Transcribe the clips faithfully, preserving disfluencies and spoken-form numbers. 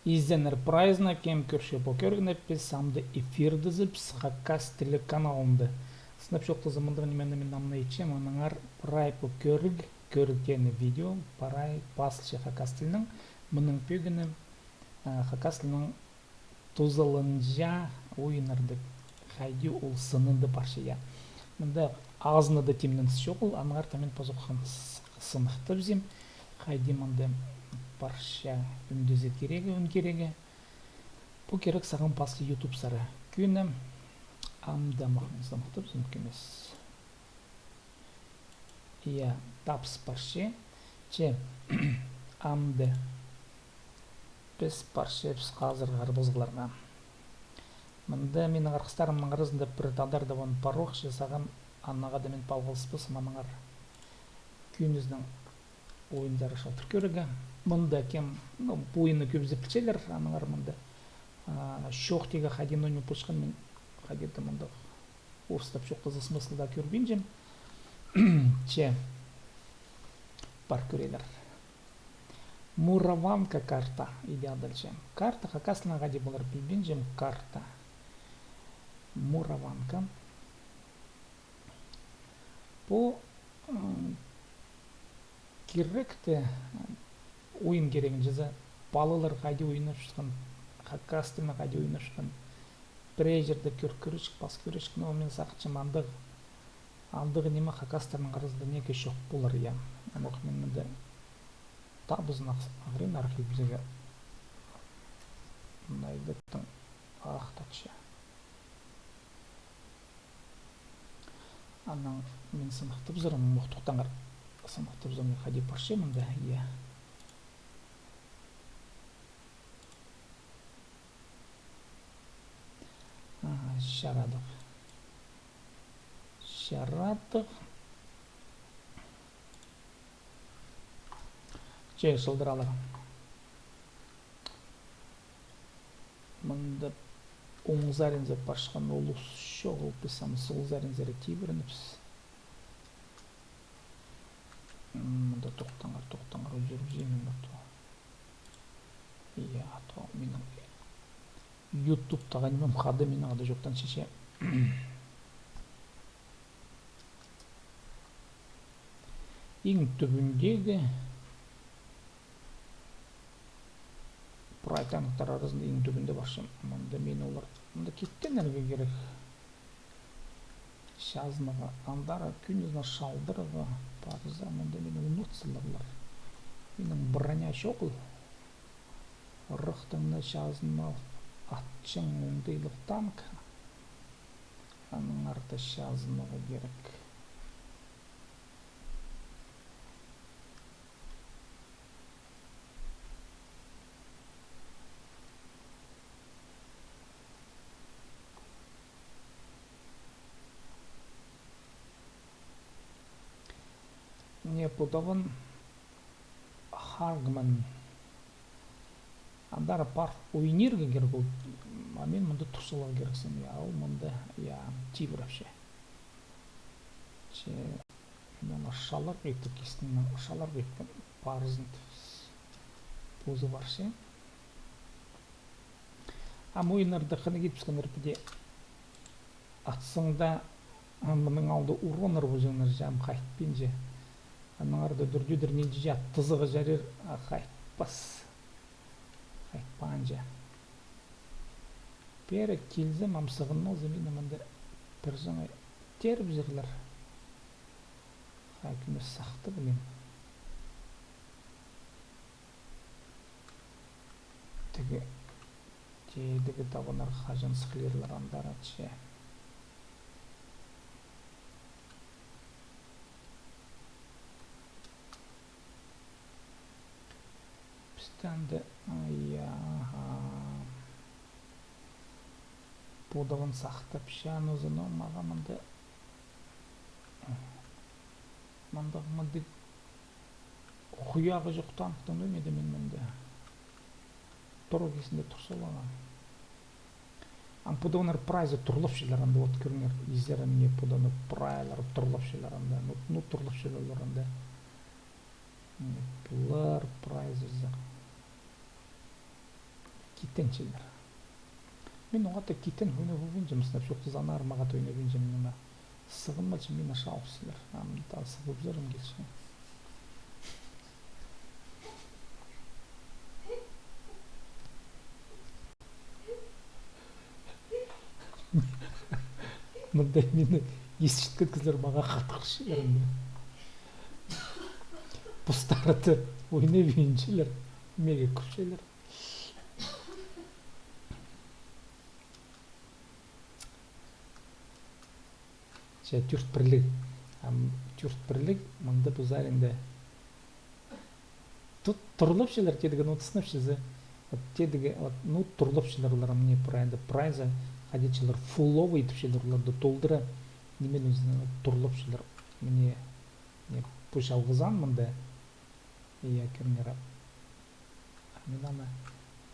Изеннер прайзына, кем кӧрче пу кӧрігні, піс амды эфирдезібіс хакас тілі каналында. Сынап чоохтаза, мындағ нимені мин ам на итчем, аннаңар прай пу кӧріг, кӧрігдегі видео, прай пазылча хакас тілінең, мының пӧгіні, а, хакас тілінең тузаланча ойыннарда, хайди ол сынында парча, я. Мында азына даа тимненіс чоғыл, аннаңар даа мин позы хан с-, сыныхтабызим, хайди мында парча ӱндезі кирегі, ӱн кирегі. Пу кирек сағам пасха ютуб сары. Кӧні амды махын сыныхтабызим кӧмес. Я, табыс парча. Че, амды піс парчабыс хазырғы арбазығларға. Мында минің арғыстарымның аразында пір тадар даа вон пар ох, че сағам аннаңар даа мин палғалыспас, аннаңар кӧнізінің ойынзар шалтыр кӧрерге. Мында кем, ну, пу ойынны кӧбізі пілчелер, аннаңар мында, а, чоохтирға хайди ойнап полчатхан, мин хайди-да мында орыстап чоохтаза смыслы даа кӧрбинчем. Че, пар кӧрелер. Мураванка карта, иди адалча. Карта хакас тілінең хайди полар, пілбинчем, карта. Мураванка. Пу, м, киректі, ойын кирегін чаза, палалар хайди ойнапчатхан, хакас тілінең хайди ойнапчатхан. Пірее чирде кӧр-, кӧрчеткен, пас кӧрчеткен, но мин сағынчам, андағ, андағ ниме хакастарның аразында неке чох полар, я. Ам ох, мин мында табызын ах-, ағырин архивзерге. Найдыптың ах, татча. Анаң мин сыныхтабызарым, мох, тохтаңар. Сыныхтабызарым, хайди парча мында, я. Ага, чарадығ. Чарадығ. Че, чылдыралар. Мында оң саринзар парчатхан улус чоғыл, піс ам сол саринзар тибіренібіс. М, мында тохтаңар, тохтаңар, узур узимин то. Я, то минің ютубтағы нимем хада минің ада чоохтанча че. Иң тӱбіндегі прай танктар аразында иң тӱбінде парчам. Мында мин олар, мында киттенерге кирек. Чазынарға, андар кӧнізін чалдырарға парза, мында мині унатсалар. Минің броня чоғыл. Ырахтаң на чазын ал, атчаң оңдайлығ танк. Аннаңар даа чазынарға кирек. Не, пу табын Хагман. Андар пар ойнирға кирек ол. А мин мында тур саларға кирексім, я, ол мында, я, тибірепче. Че, мин ошалар итті кистің, мин ошалар итті парзын позы парча. А мойнарда хынығ итпіскен ырпыде атсаң даа, а, мының алды уроннар полҷаңнар, че, ам хайтпинча. Аннаңар даа тӱрдедір нинҷе ат тызығы чарир, а хайтпас. Хайтпаанча. Пеер килзем, ам сығынмалза, мині мында пір саңай терібізерлер. Хай кӱмес сахты, блин. Тігі, тігі табынар хаҷан сыхлирлар андар атча. Пістің де, ай, аха. Пудығын сахтапча, нозыны мағаа мында. Мында, мында хуяғы чох танктың ниме де мин мында. Тур кизінде тур салаан. Ам пудағыннар прайзы турлапчалар анда, вот кӧріңер, изеріне пудағыннар прайлар турлапчалар анда. Ну, ну, турлапчалар анда. Пулар прайзы. Китенчелер. Мин оңа да китен ойнап полбинчам, сынап чоохтаза, аннаңар мағат ойнабинчам, ниме. Сығынмалчам, мині шаапчалар. Ам даа сығыбызарым килче. Мында мині ис читкен кізілер мағаа хатығ чӧрчелер. Постары даа ойнабинчалар, мағаа кӱлчелер. Че, тӧрт пірліг. Ам, тӧрт пірліг, мында пу саринда. Тут турлапчалар, тидігі, ну, сынапчаза. Вот тидігі, вот, ну, турлапчалар олар, мына прайзы, прайзы, хайди чіли, фулловый тіпчелер оларды толдыра. Ниме, ну, турлапчалар. Мына, мына, пу чалғызаан мында. Иә, кӧріңер. Мин аны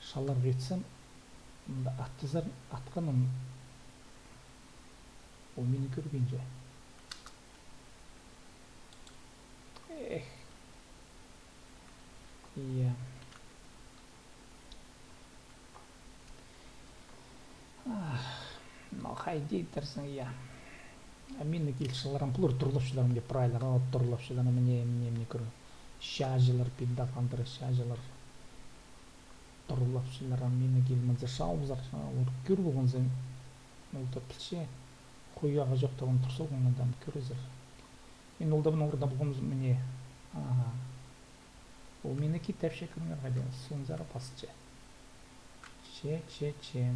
чаларға итсем, мында аттызар, атханым, ол мині кӧрбинче. Эх. Иә. Ах, ну, хайди идерзің, я. А мині килчелер, ам пулар турлапчалар, мына прайлар, а, турлапчалар, мына, мына, мына кӧр. Чааҷылар, пида хандыра чааҷылар. Турлапчалар, ам мині килмезе шаабызар, а, ол кӧр полғанзың, ол даа пілче. Хой ағаа чоохтабын турза, ол адам кӧрерзер. Мин ол даа пу орында полғам, мына. Аха. Ол мині китепче, кӧріңер, хайди, суунзар пасча. Че, че, че.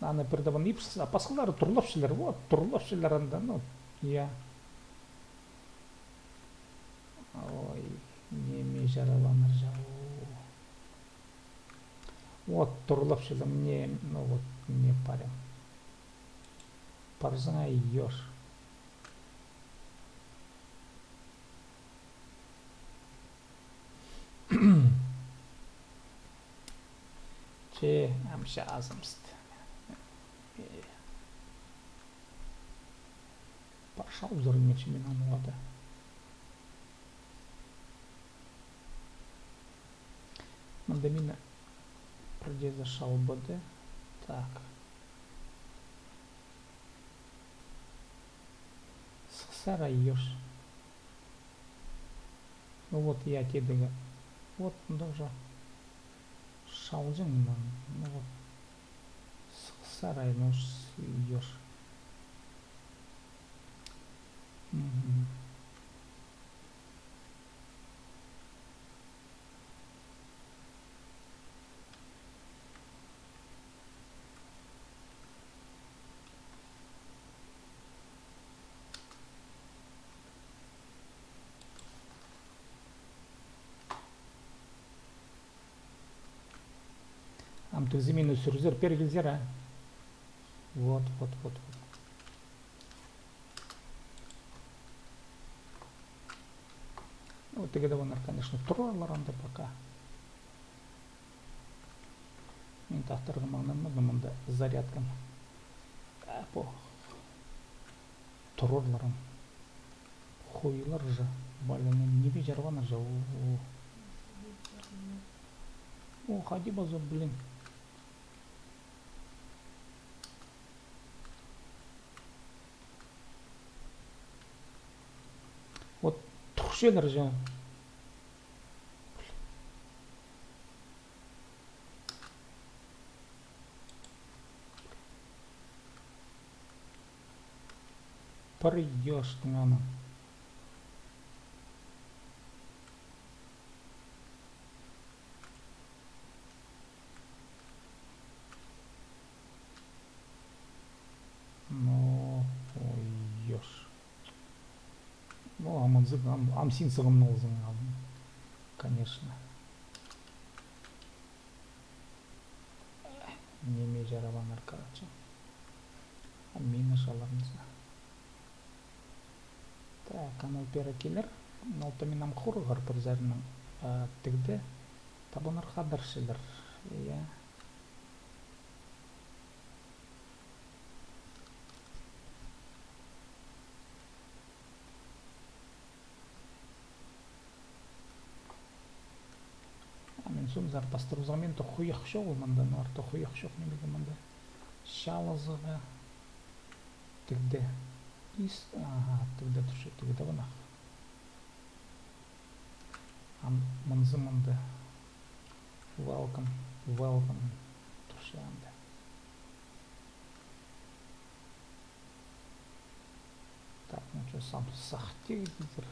Аны пірдее пу ипчі, а пасхалары турлапчалар, вот, турлапчалар анда, ну, я. Ой, ниме чарабааннар чаа. Вот, турлапчалар, мына, ну вот, мына парим. Парзың ай, ёш. Че, ам чазымзыт. Пар шаузырым, че, мин аны ла даа. Мында мині пірдеезі чалбады. Так. Сыхсар ай, ёш. Ну вот, я тидігі. Вот, мында уже чалҷаң, ну, ну вот. Сыхсар ай, ну, ёш. Мгм. Ам тізімені сӱрзер, пеер килзер, а? Вот, вот, вот, вот. Ну, тігі дее олар, конечно, турлар анда пока. Мин тахтарға маңнанмадым, мында зарядкам. А, пу. Турлар ам. Хойлар же, блин, ниме чарабааннар же, о, о. О, хайди паза, блин. Вот, турчалар же. Пір ёштың аны. Ну, ой, ёш. Ну, ам анзы, ам, ам син сығымны алзың, ам, конечно. Ниме чарабааннар, короче. А мині чалармызар. Так, ам ол пеер килер. Ол та мин ам хорығар пір саринаң, а, тігде. Табынарға тырысчалар. Я. Пастырыбызарға мин тохуях чоғыл мында, наар тохуях чох, нимеге мында. Чалазыға. Тігде. Ис, аха, тігде турча, тігде ванах. Ам, мынзы мында. Welcome, welcome турча анда. Так, ну чё, сам сахтиг дидір.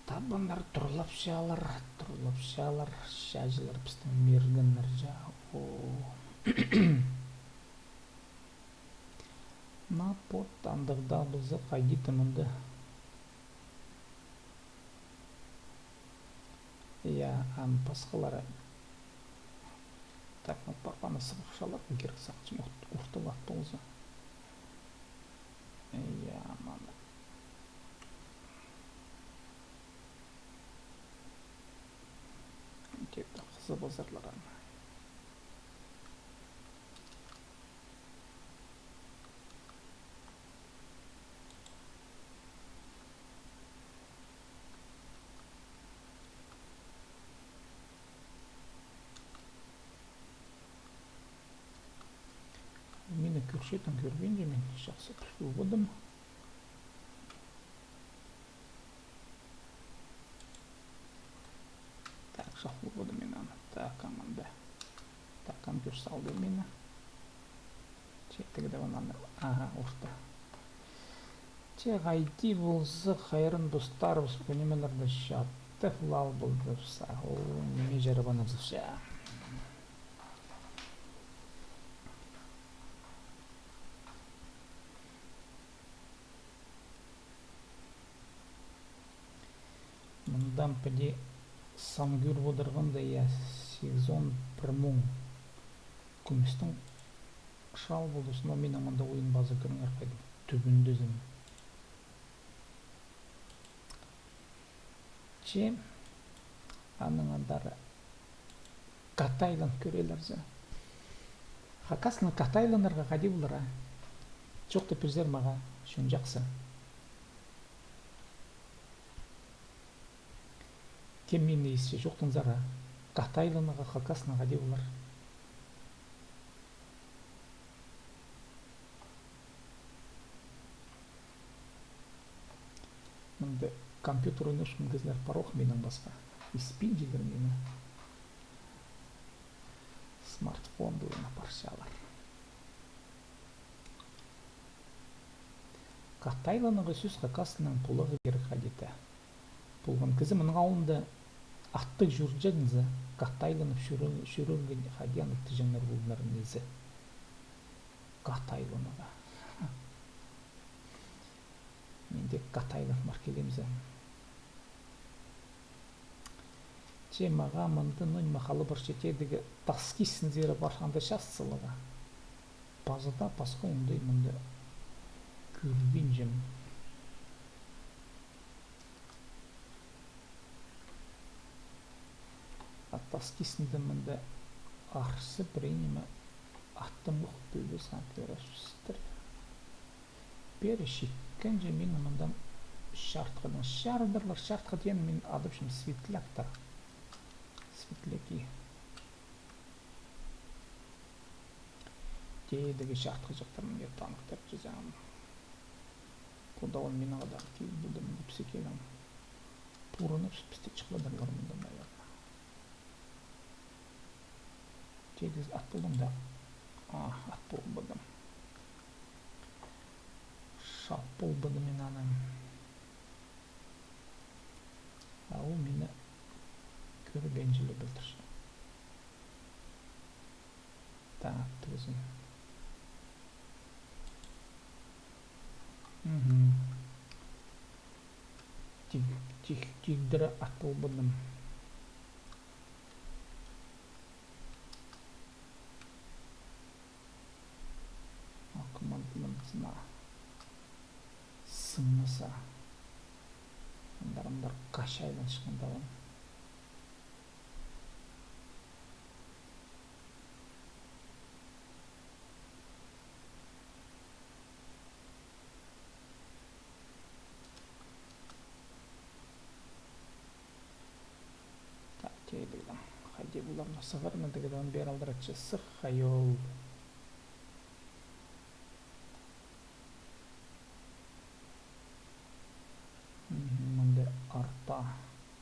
Табаннар турлапчалар, турлапчалар, чааҷылар пістің миргеннер ча. О. На, вот, андағ даа полза, хайди-да мында. Я, ам пасхалары. Так, ну, пар-, паны сығып саларға кирек сағынчам, ортылап полза. Я, мана. Тек хызып азарлар аны. Мині кӧрчетің, кӧрбинче, мин чахсы пілбедім. Так, чох полбады мин аны. Так, аманда. Так, ам кӧр салды мині. Че, тігде вананы. Аха, орта. Че, хайди полза, хайран постарыбыс, пу нимелерні чатып ла ал полды. Сағ ол, ниме чарабаныбыс. Че. Мындаң піди сан кӧр одырғанда, я, сигізон пір муң кӱмӱстең чал полды, но минің мында ойын паза кӧріңер, хайдағ тӱбіндезін. Че, аның андар катайланып кӧрерлер зе. Хакаснаң катайланарға хайди полар, а? Чоохтап пирзер мағаа, чон чахсы. Кем мині исче, чоохтанзар, а? Катайланарға хакаснаң хайди полар? Мында компьютер ойнапчатхан кізілер пар ох минең пасха. Испинчелер мині. Смартфонда ойнап парчалар. Катайланарға сӧс хакаснаң поларға кирек хайди-да. Полған кізі мының алнында аттығ чӧрҷең зе, катайланып чӧрер-, чӧрерге хайди аны тіҷеңнер полдыңар низе. Катайланарға. Мин дее катайланып ар килем зе. Че мағаа мында, ну, ниме хал парча, тидігі тас кистінзер парханда час саларға. Паза даа пасха оңдай мында кӧрбинчем. А тас кистінде мында арса пірее ниме аттым ох, пілбес, хан кӧрербістір. Пеер читкенҷе мин мындаң чартхыдаң чардырлар, чартхы теен мин адапчам светляктар. Светляки. Тидігі чартхыҷахтарнаң танктар тізем. Пу даа ол минің хада килді, дем, ипсе килем. Пурунып, пісті чыхладырлар мында, наверное. Тегіс ат полдым да. А, ат полбадым. Чал полбадым мин аны. А ол мині кӧрбинчелеп пілдірче. Так, тізем. Мгм. Тиг-, тиг-, тигдіре ат полбадым. А, команданың Сынмаса. Андар, андар качайдан чыххан табам. Так, тегілем. Хайди оларны сығарны, тігідең пеер алдыратча сых, хайол. Мгм, мында арта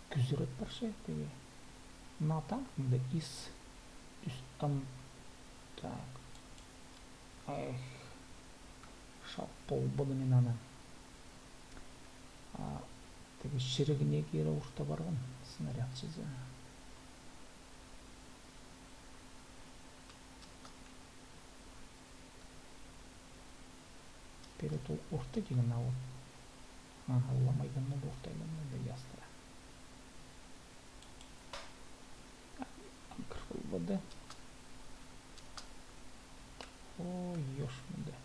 кӱзірет парча, тігі. Натан, мында ис, ӱс ым. Так. Эх, шал полбады мин аны. А, тігі чирігіне кире урта парған, снаряд чізе. Перед ол орта тиген ауыр. Ага, ламайдан ол орта тиген, мында ястыра. Анкыр полбады. Ой, ёш, мында.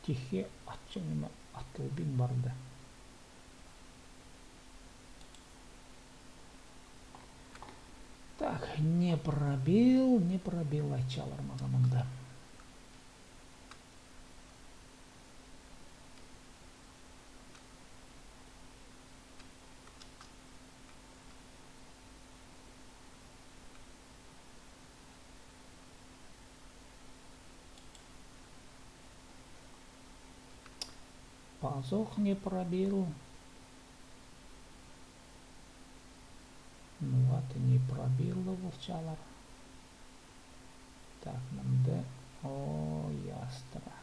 Тихе атчаң ниме атылбин парды. Так, не пробил, не пробил, айтчалар мағаа мында. Пазох не пробил. Ну вот, не пробил полчалар. Так, мында, о, ястыра.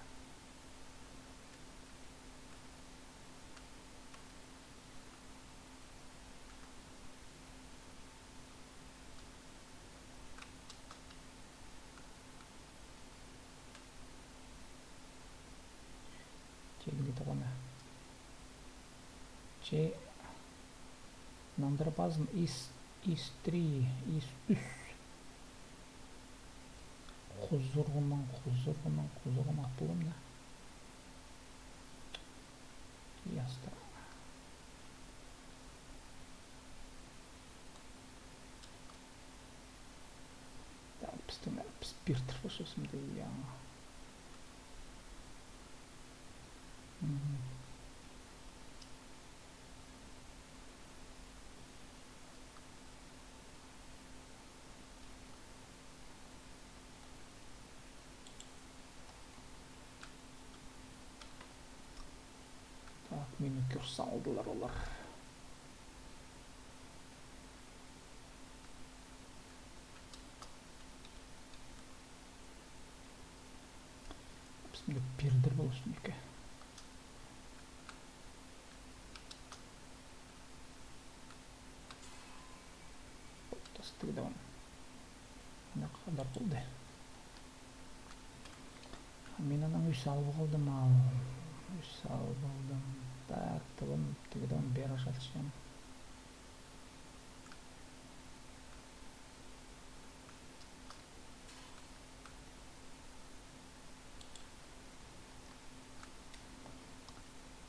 Тегінде тоғына. Че нандыра пазын ис, ис три, ис ӱс. Хузурғының, хузурғының, хузурғының атылым да. Ястыра. Так, пістің, піс пиртір пошасымды, я. Мгм. Так, мині кӧр салдылар олар. Пістің пирдір полысча ниме. Тастығ давам. Ана хадар полды. Мин анаң ӱс алып алдым, ал. Ӱс алып алдым. Так, тігідең, тігідең пеер чалчам.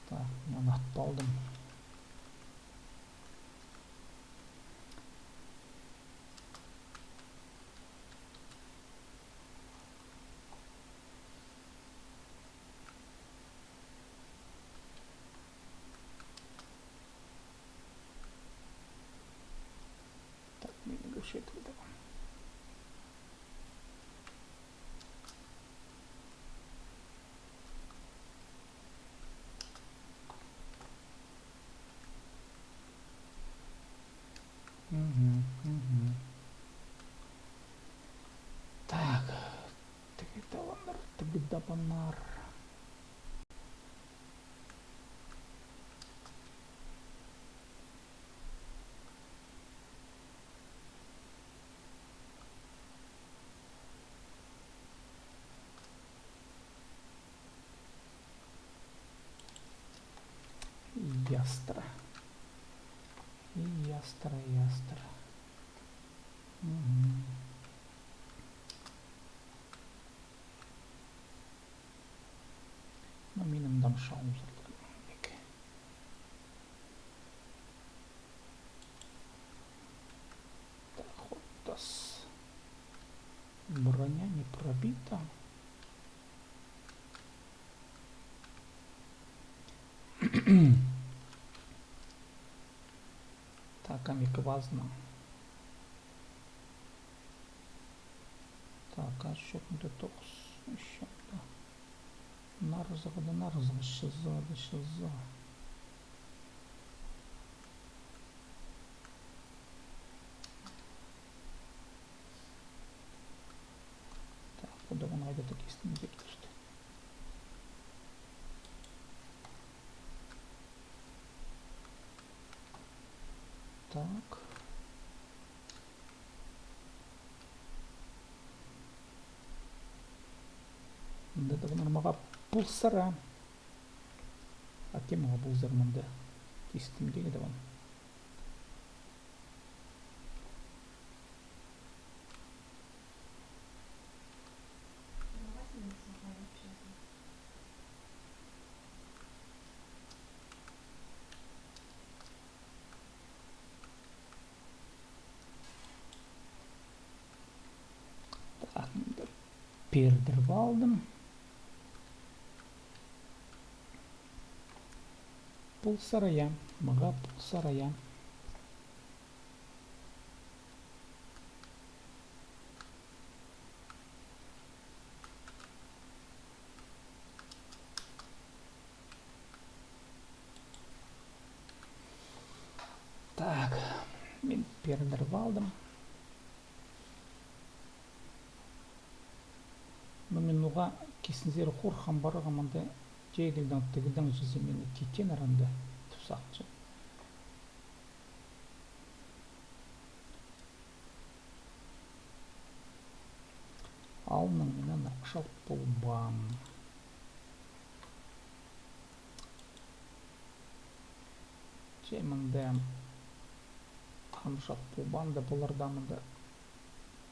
Так, мин ат алдым. Так, мині кӧрче тігідең. Мгм, мгм. Так, тігі табаннар, тігі табаннар. Ястыра. И ястыра, ястыра. Мгм. Ну, минің дам шаузырдым. Ик. Броня не пробита. Так, ам ікі пазынаң. Так, а счёт мында тоғыс. Ещё да. Нарзығ да, нарзығ, шызы да, шызы. Так, пу да оңайда да кистім деп тусты. Так. Мында да пу нырмаға пулсара. А кем оға пулзар мында? Кистім дее да вон. Так, мында пирдіріп алдым. Пулсарая, мағаа пулсарая. Так, мин пирдіріп алдым. Но мин уғаа кистінзер хорхам парарға, мында тегілдең, тегілдең чізе мин китчем аранда тіп сағынчам. Алыннаң мин аны чалып полбаам. Че мында ам чалып полбаам да, пулар даа мында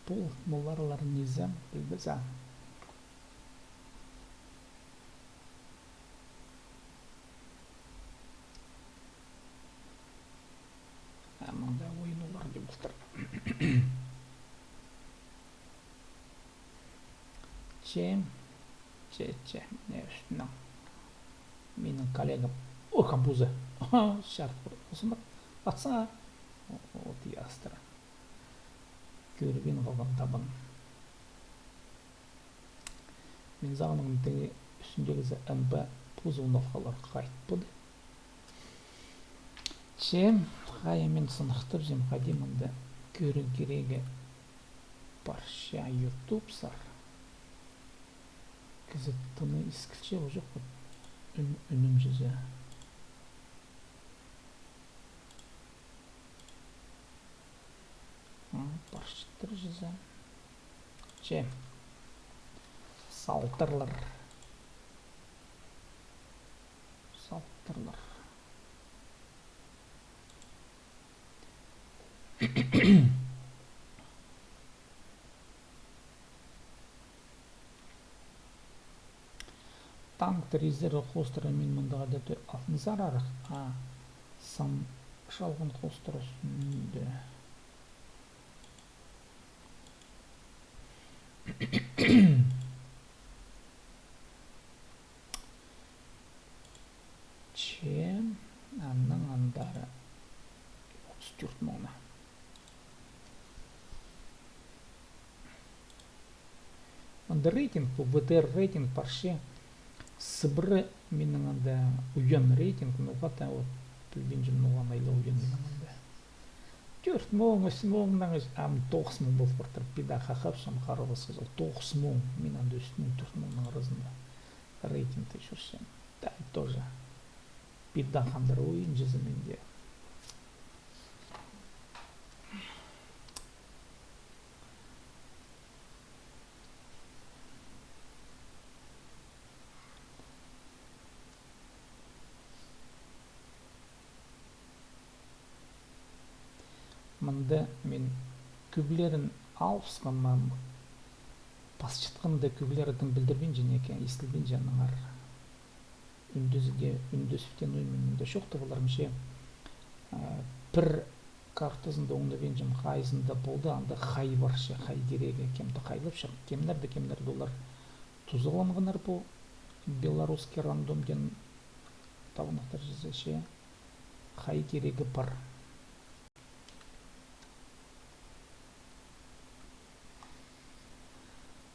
пол, пуларлар низам, пілбезем. А мында ойын олар дее полтыр. Че, че, че, мына ӱстӱнең. Минің коллегам. О, хамбузы. Аха, чарт пар. Осында патса. О, о, тиастыра. Кӧрбин халған табын. Мин сағынғам, тігі ӱстӱндегі зе М П позы уналхалар хайтпады. Че, хайа мин сыныхтапчам, хайди мында кӧріг кирегі парча ютубсар. Кізі тыны искілче, ол чох па? Ӱн-, ӱнім чізе. М, парчаттыр чізе. Че. Салтырлар. Салтырлар. Танктар, резервтер хоостыра мин мындағ даа алтынзар арах, а сан чалған хоостыра ӱстӱнде. Че, аннаң андары отыс тӧрт муңна. Анда рейтинг, пу В Т Р рейтинг парча. Сыбыра минің анда уян рейтинг, ноға-да вот пілбинчем, ноға андағ уян минің анда. Тӧрт муң, ӱс муңнаң, ам тоғыс муң пол партыр, піди хахапчам, харабас хызыл. Тоғыс муң, мин анда ӱс муң, тӧрт муңнаң аразында рейтингте чӧрчем. Да, тоже. Піди хандыр ойын чізе менде. Мында мин кӧглерін алыбысхам, ам пасчатханда кӧглерін пілдірбинче, неке истілбинче аннаңар. Ӱндезіге, ӱндезібіткенім мин мында чоохтап аларым че, а, пір Картазында оңнабинчам, хайзында полды, анда хай парча, хай кирегі, кемді хайлапча, кемнерді, кемнерді олар тузаланғаннар пу белорусский рандомден табынахтар чізе че, хай кирегі пар.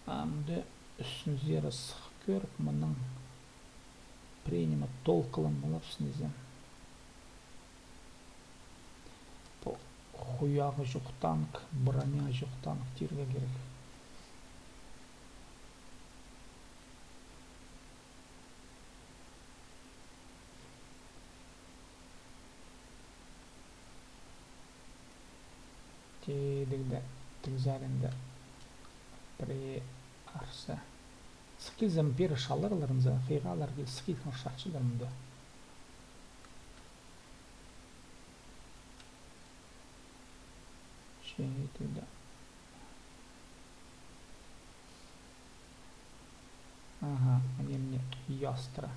Амды ӱстӱнзер сых кӧріп, мының принимать толкыланмалап сынызы. Пу хуяғы чох танк, броня чох танк тирге кирек. Тидігде, тігзарында пірее арса. Сых килзем, пері шаларларынза, хыйғалар кил, сых килзем, шарчылар мында. Че тігде. Аха, мына, мына, ястра.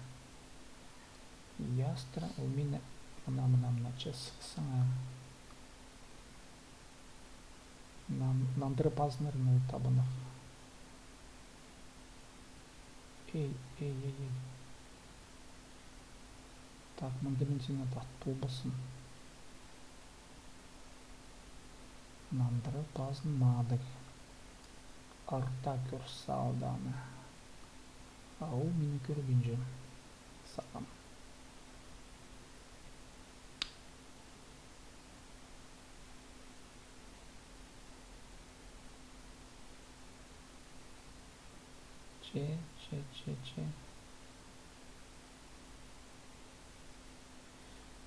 Ястра, ол мині мына, мына, мына, че сыхсаң, а. Нан-, нандырып азынар ол табынах. Эй, эй, эй, эй. Так, мында мин сині тат полбаспын. Нандыра пазынмадығ. Арта кӧр салданы. А ол мині кӧрбинче. Сағам. Че, че, че, че.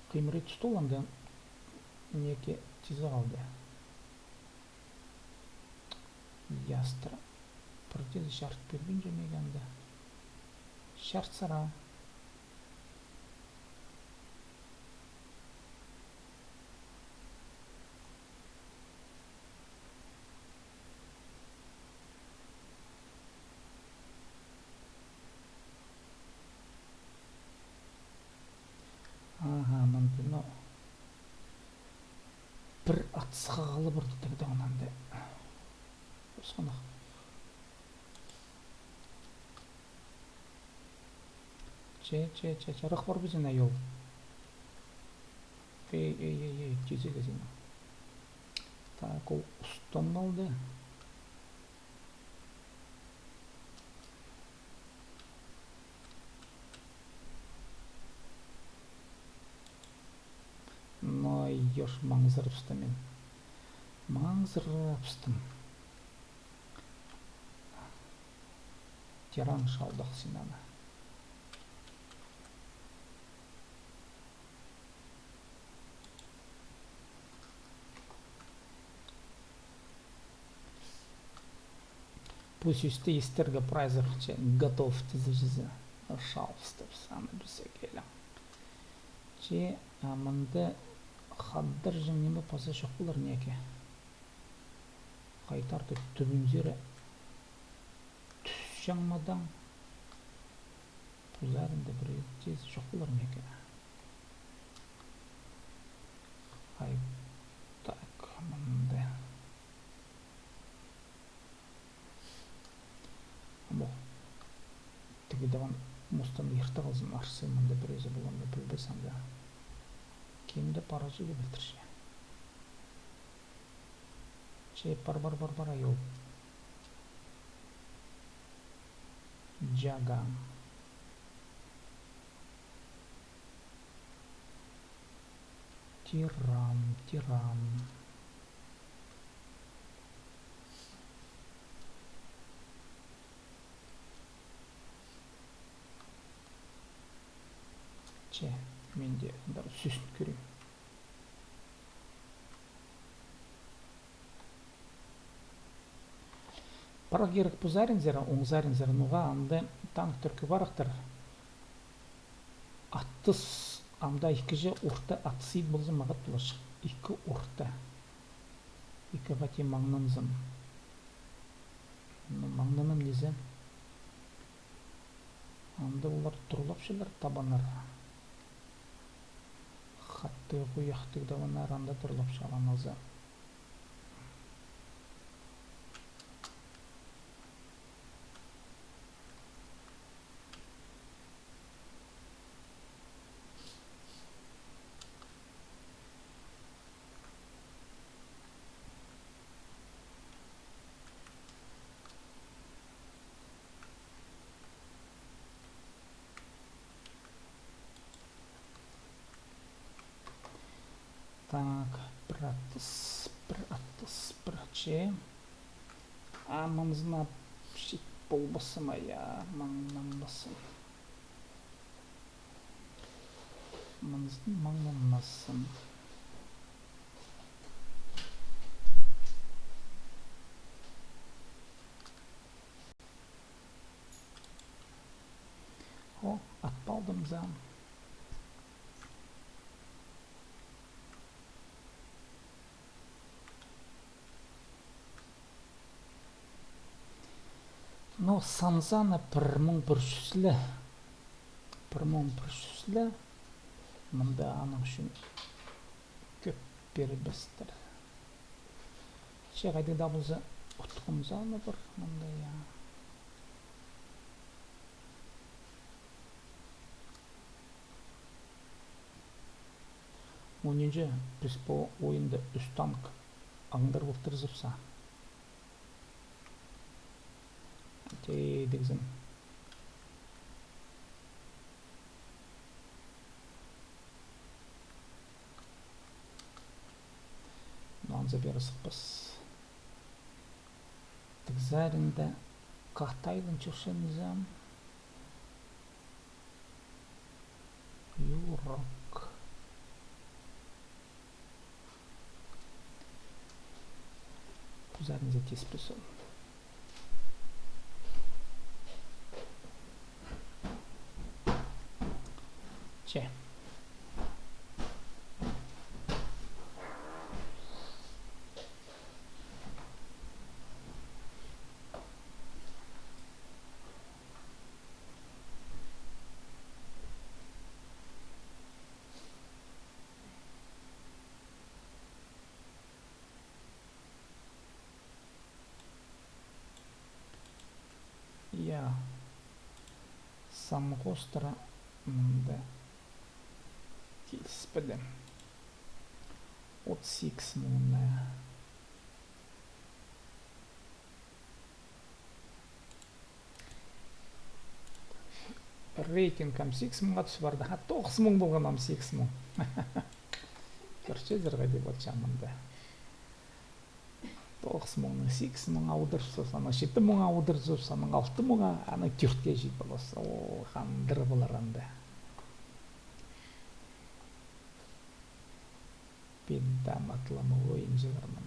Хымыры тустуланды, неке тизе халды. Ястра. Пірдеезі чарт пирбинче меге анда. Чарт сара. Аха, мында, ну, пір атысха халы парды тігде онанда. Осханах. Че, че, че, че, ырах пар бізен айол. Эй, эй, эй, эй, тизіг ізен. Так, ол устан алды. Но, ёш, маңзырапстым мин. Маңзырапстым. Тиран шалдах син аны. Пу сӧсті истерге прайзы, че готов тізе чізе. Шалыс тіп саны піссе келем. Че, а, мында хаддар жеңнеме паза чох полар неке. Хайтарды тӱбінзері тӱс чаңмадаң. Пу саринда пір тизе чох полар неке. Ай, так, мында. Амох. Тігі даван мустан иртіп алзын, арсы мында пірезі полар ма, пілбеспін дее. Кемде паразы дее пілдірче. Че, пар, пар, пар, пар, айол. Джага. Тиран, тиран. Че, мин дее андар сӧсін кӧрем. Парар кирек пу саринзар, оң саринзар, ноға анда танктар кӧп парахтар. Атыс, анда ікінҷі орта атыс ит полза, мағат поларҷых. Ікі орта. Ікі хати маңнанзам. Ну, маңнанам дезем. Анда олар турлапчалар, табаннар. Х Аттығ, хуйахтығ да, мына аранда турлап чаламазы. Так, пір атыс, пір атыс, пір че. А, мынзына чит полбассым, я, маңнанмассым. Мынзын маңнанмассым. О, атып алдым за. Но сан саны пір муң пір чӱс ле. Пір муң пір чӱс ле. Мында аның ӱчӱн кӧп пирбестер. Че хайди даа полза, утхам саны пар мында, я. Мынҷа, піс пу ойында ӱс танк аңдарып алтырзыбыс. Тее дегзім. Но анзы пеер сыхпас. Тігзарында Катайлың чӧрчем. Юрак. Пу саринаң тиспес ол. Че. Я. Самғостыра мында киліспеді. Отыс сигіс муңнаң. Рейтинг ам сигіс муңға тӱс парды. Ха, тоғыс муң полған, ам сигіс муң. Кӧрчезер, хайди полча мында. Тоғыс муңнаң сигіс муңға аудырыбыс, анаң читі муңға аудырыбыс, анаң алты муңға, анаң тӧртке чит поларбыс. О, хандыр полар анда. Пиндам атлама ойынҷылар мында.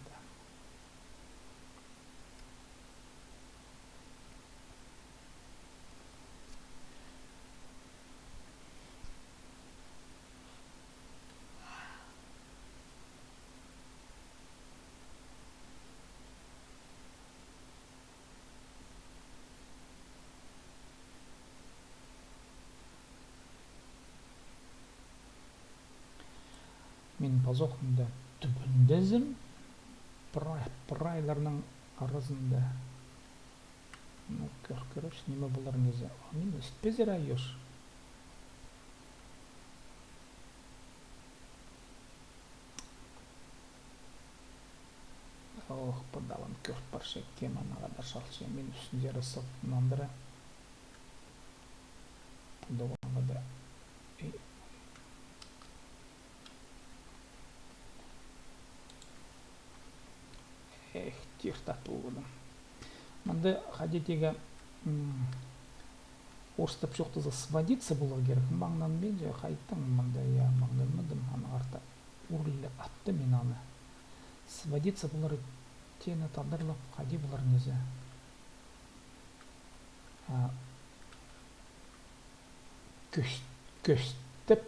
Мин пазох мында тӱбіндезім, прай-, прайларның аразында. Ну, кӧр-, кӧрербіс, ниме полар, низе. А мин ӧспезер ай ӧс. Ох, пыдалам кӧр парча, кем аны хада чалча. Мин ӱстӱнзер сылтынандыра. Пыдалам хада. Эх, тиртат полғаным. Мында хайди тигі, м, орыстап чоохтаза, сводиться поларға кирек. Маңнанминча, хайдаң мында, я, маңнанмадым, аның арты. Урлі атты мин аны. Сводиться полар теені тадарлап, хайди полар низе. А, кӧс-, кӧстеп,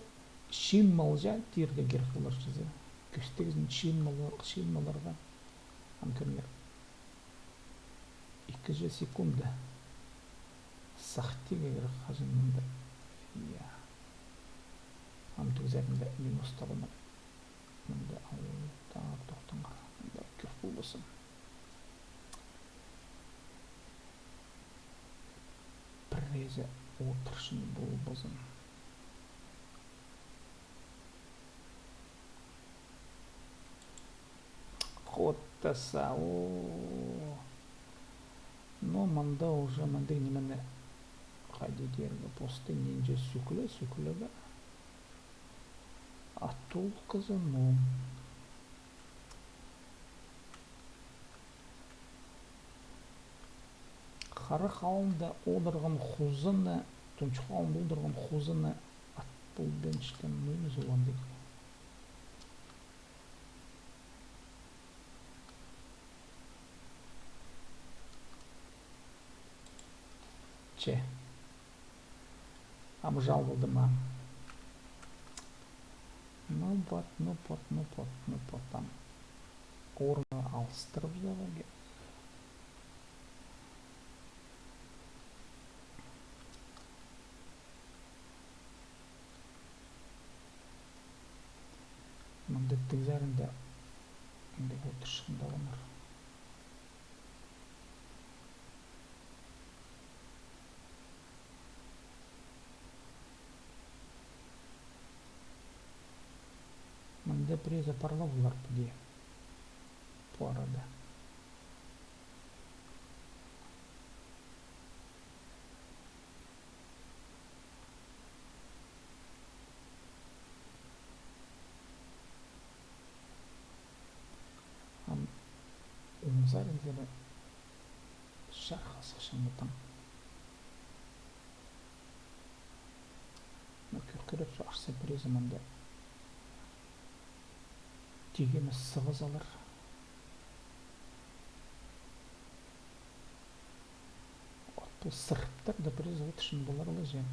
чыымалҷа тирге кирек полар чізе. Кӧстегізін чыымал-, чыымаларға. Ам кӧріңер. Ікінҷі секунда. Сах тирге кирек хаҷан мында. Я. Ам тӱзерінде минус табынар. Мында, ау, таа, тохтаңар. Мында кӧп полбассың. Пірезі одырчаң полбазын. Хоттаса, о. Но мында уже мындағ нимені хайди тирге, посты нинҷе сӱкле, сӱклеге. Оттолғыза, но. Харах алнында одырған хозаны, Тунчух алнында одырған хозаны ат полбинчатхан, ну, ниме зуландығ. Че. Ам чал полды ма? Ну вот, ну вот, ну вот, ну вот, ам. Орны алыстырып саларға. Мында тігзарында, мында одырчаң полғаннар. Мында пірезі парлап алар піди. Пу арада. Ам оң саринзар чарых сыхчаң мындағ. Но кӧркіреп, чо, арса пірезі мында тигені сығызалар. От пу сырыптар даа пірезі одырчаң полар ла че.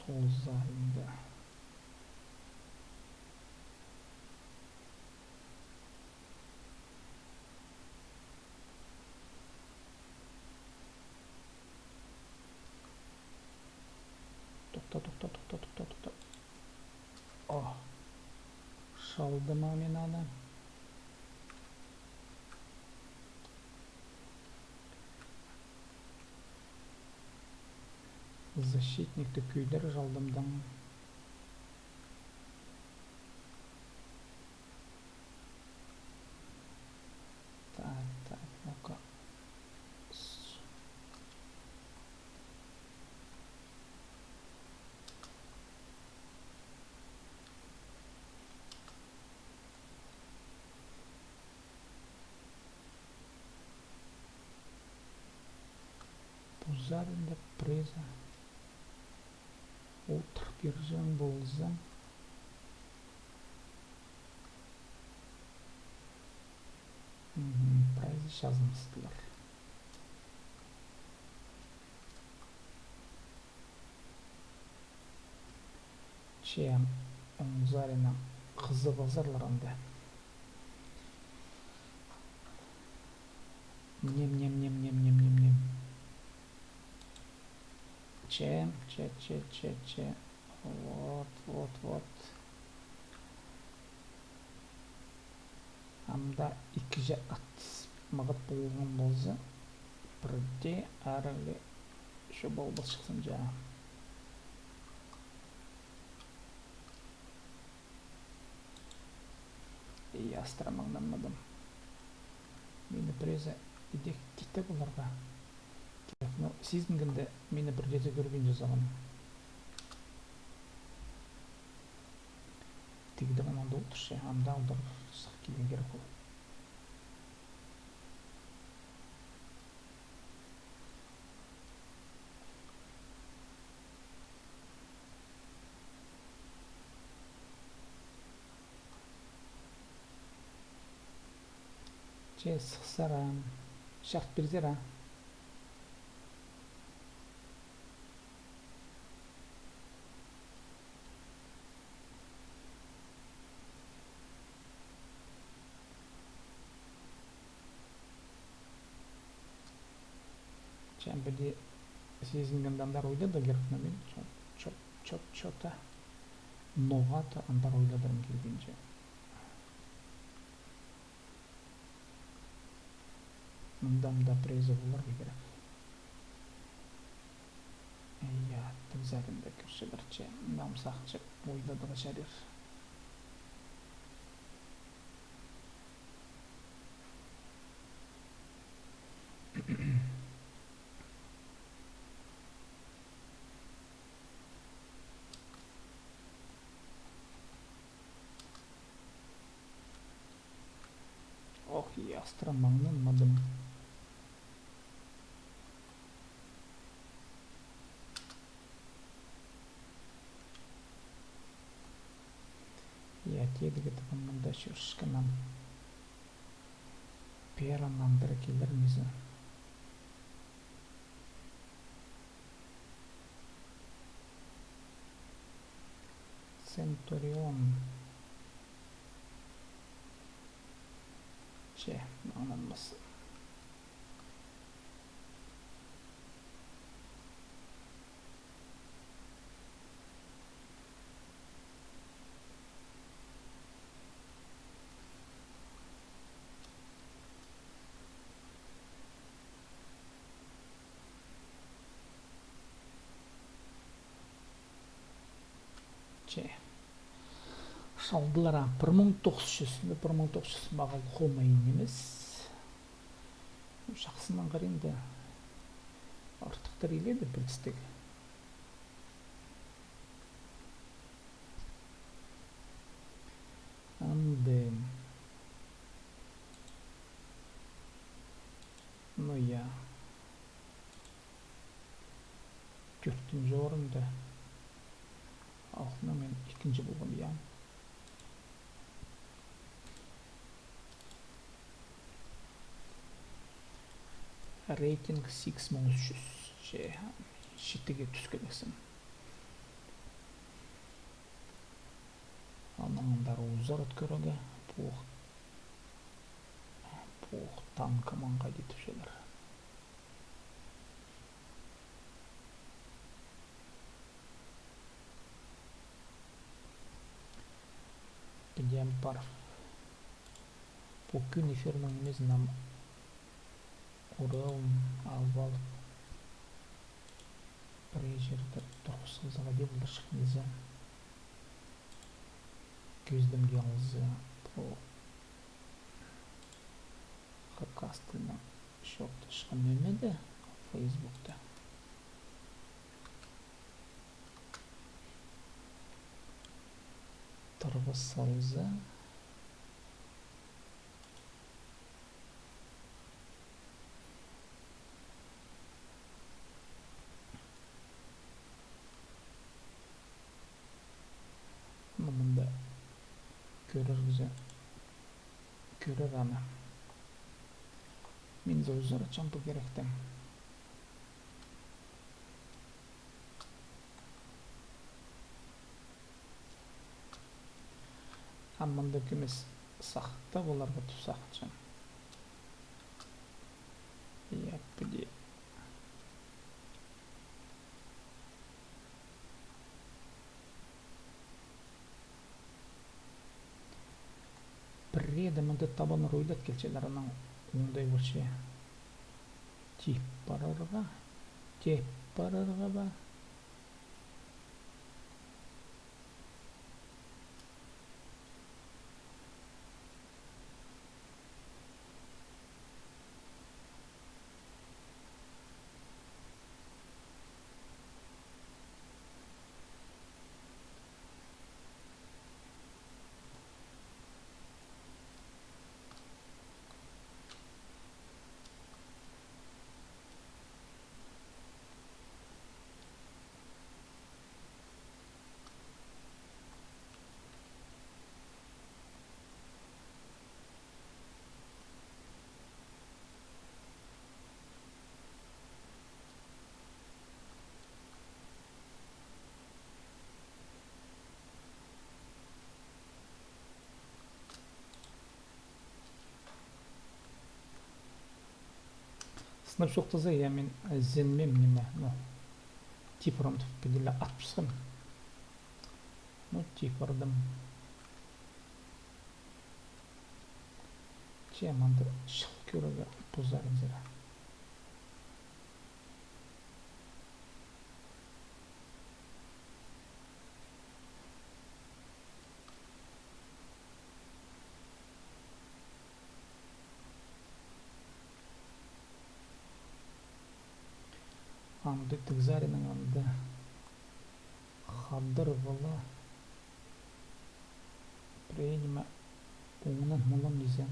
Сол саринда. Тохта, тохта, тохта, тохта, тохта. О, чалдым ма мин аны? Защитникті кӧдір чалдымдаң. Так, так, ну-ка. С- Пу саринда пірезі одыр пирҷең полза. Мгм, прайзы чазыныстылар. Че, оң саринаң хызыбызарлар анда. Нем, нем, нем. Че, че, че, че, че. Вот, вот, вот. Ам даа ікі чаа ат мығат полған полза, пірдее арығ чо полбас чыхсам чаа. И астыра маңнанмадым. Мині пірезі идӧк китіп аларға кирек. Но сизінгенде, мині пірдеезі кӧрбинче салған. Тигдең анда одырча, анда одырча килген кирек ол. Че сыхсар а, чарт пирзер а. Че, пірдее сизінген андар ойладығ кирек, но мин чо-, чо-, чо-, чо-то, ноға-то андар ойладығым килбинче. Мында, мында призы поларға кирек. Я, тың саринда кӧрчелер, че. Мында сағынчам, ойладығ чарир. Ох, я, астыра маңнанмадым. Я, тидігі табан мында чӧрчеткенім. Пеер андыра килер низе. Центурион. Че, маңнанмас. Че. Салдылар а, пір муң тоғыс чӱс, пір муң тоғыс чӱс мағал хомай нимес. Чахсынаң хар ниме. Артыхтар иледе пілдістіг. Андым. Ну я. Тӧртінҷі орында. Алғым мин ікінҷі полғам, я. Рейтинг сигіс муң ӱс чӱс. Че, читіге тӱскенексің. Анаң андар узар ат кӧрерге. Пу, пу танкы маңға тіпчелер. Підем пар. Пу кӱн эфирнің нимезін ам оралын алып алып, пір чирде турғыс салза, хайди поларҷых низе. Кӧзідімге алза, пу хакас тілінең чоохтасчатхан ниме дее Фейсбукта. Турғыс салза. Ну, мында кӧрерге кӧрер аны. Мин за узар чампы киректі. А мында кӧмес сахта поларға тіп сағынчам. Я, піди. Пірее дее мында табаннар ойлат килчелер, анаң оңдай полча. Тип парарға, тип парарға ба? Ну, чоохтаза, я, мин, э, ізенмеем ниме, ну, типорым тіп піди ле атыбысхам. Ну, типордым. Че, мында чыл кӧрерге позарынзар. Анда тігзаринның анда хадар вала. Пірее ниме оңнанмалам дезем.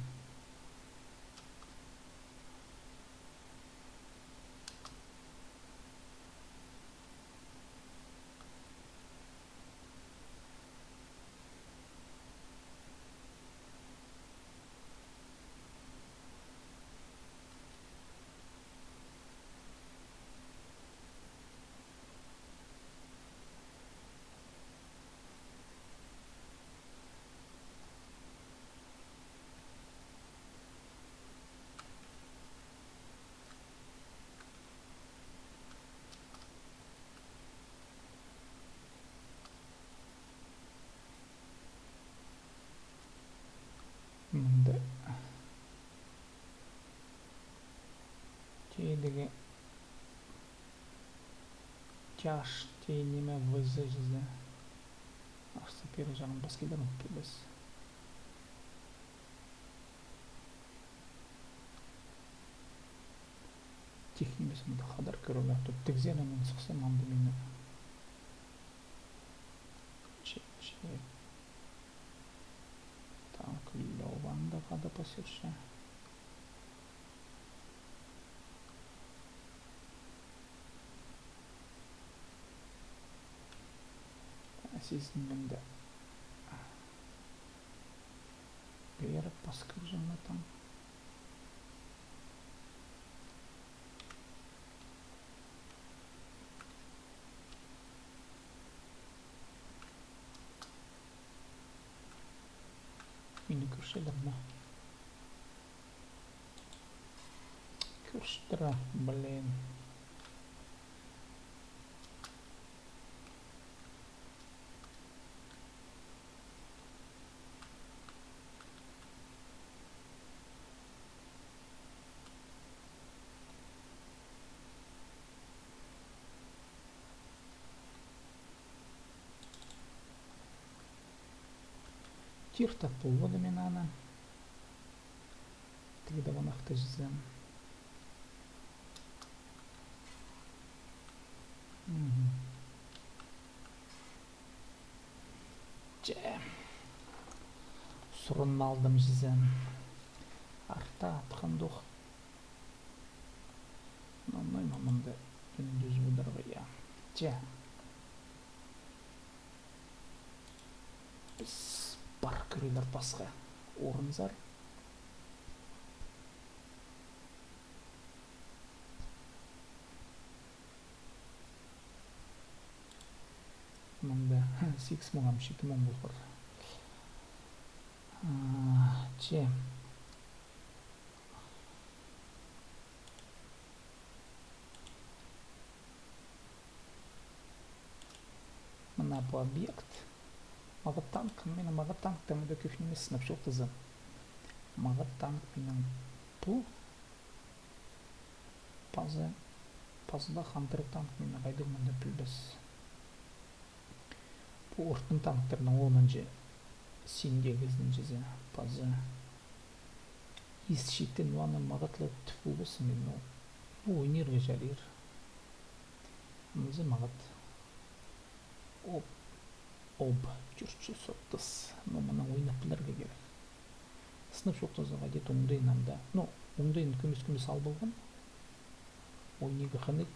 Мында тидігі тяж тее ниме вызы чізе. Арса пирі чағын пас килер ме, пілбес. Тих нимес мында хадар кӧрерге. Тут тігзерінең сыхсам, анда мині че, че. Так, Лёваң даа хада пасирча. Сизін мында. Пеер пас кӧрҷең ма там. Мині кӧрчелер ме? Кӧрчелер, блин. Тиртіп полбады мин аны. Тігі дее ағаа чізе. Мгм. Че. Сурын алдым чізе. Арта атхан дох. Ну, ну, мында ӱндӱс подарға, я. Че. Піс пар кӧрерлер пасха орынзар. Мында сигіс муң ам читі муң полар. А, че. Мына пу объект. Мағат танк, мына мағат танк, там да кӧп нимес сынап чоохтаза. Мағат танк минің пу. Паза, паза даа хантыр танк минің хайдағ мында пілбес. Пу ортын танктарның оонынҷа синде кізінҷізі, паза. Ис читі, ну, аны мағат ла тіп полбассың, ну, ну, ойнирға чарир. Мынзы мағат. Об, об, тӧрт чӱс отыс. Ну, мыны ойнап пілерге кирек. Сынап чоохтаза, где-то оңдайын анда. Ну, оңдайын кӧмес-кӧмес ал полған. Ойнирға хынығ.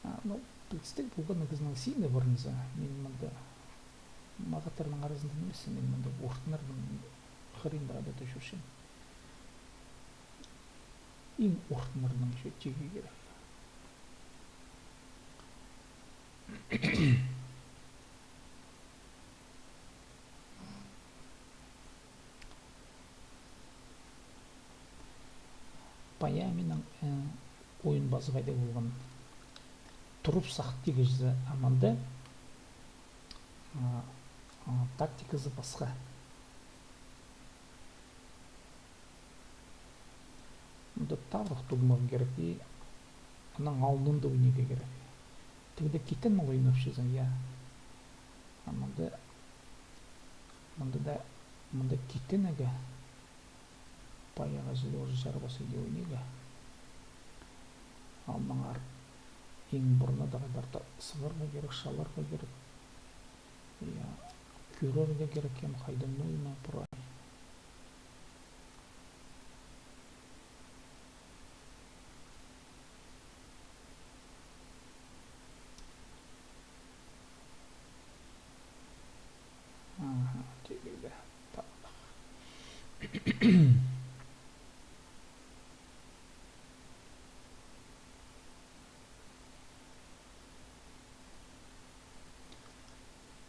А, ну, пілдістіг полған кізінің сині парынза. Мин мында мағаттарның аразында нимес, мин мында ортыннарның хыринда адада чӧрчем. Иң ортыннарның чӧрчеге кирек. Пая минің, э, ойын пазығ хайдағ полған. Турып сах тигізі аманда, а, а, тактиказы пасха. Мында таврах тудынарға кирек, и анаң алнында ойнирға кирек. Тігде китен мал ойнапчазың, я. А мында, мында даа, мында китен ӧге. Пай ағазы ле уже чарабас иди ойнирға. Аннаңар иң пурнада хайдар-да сығарға кирек, шаларға кирек. Я, кӧрерге кирек, кем хайдаң ойнап прай. Аха, тигілді. Так.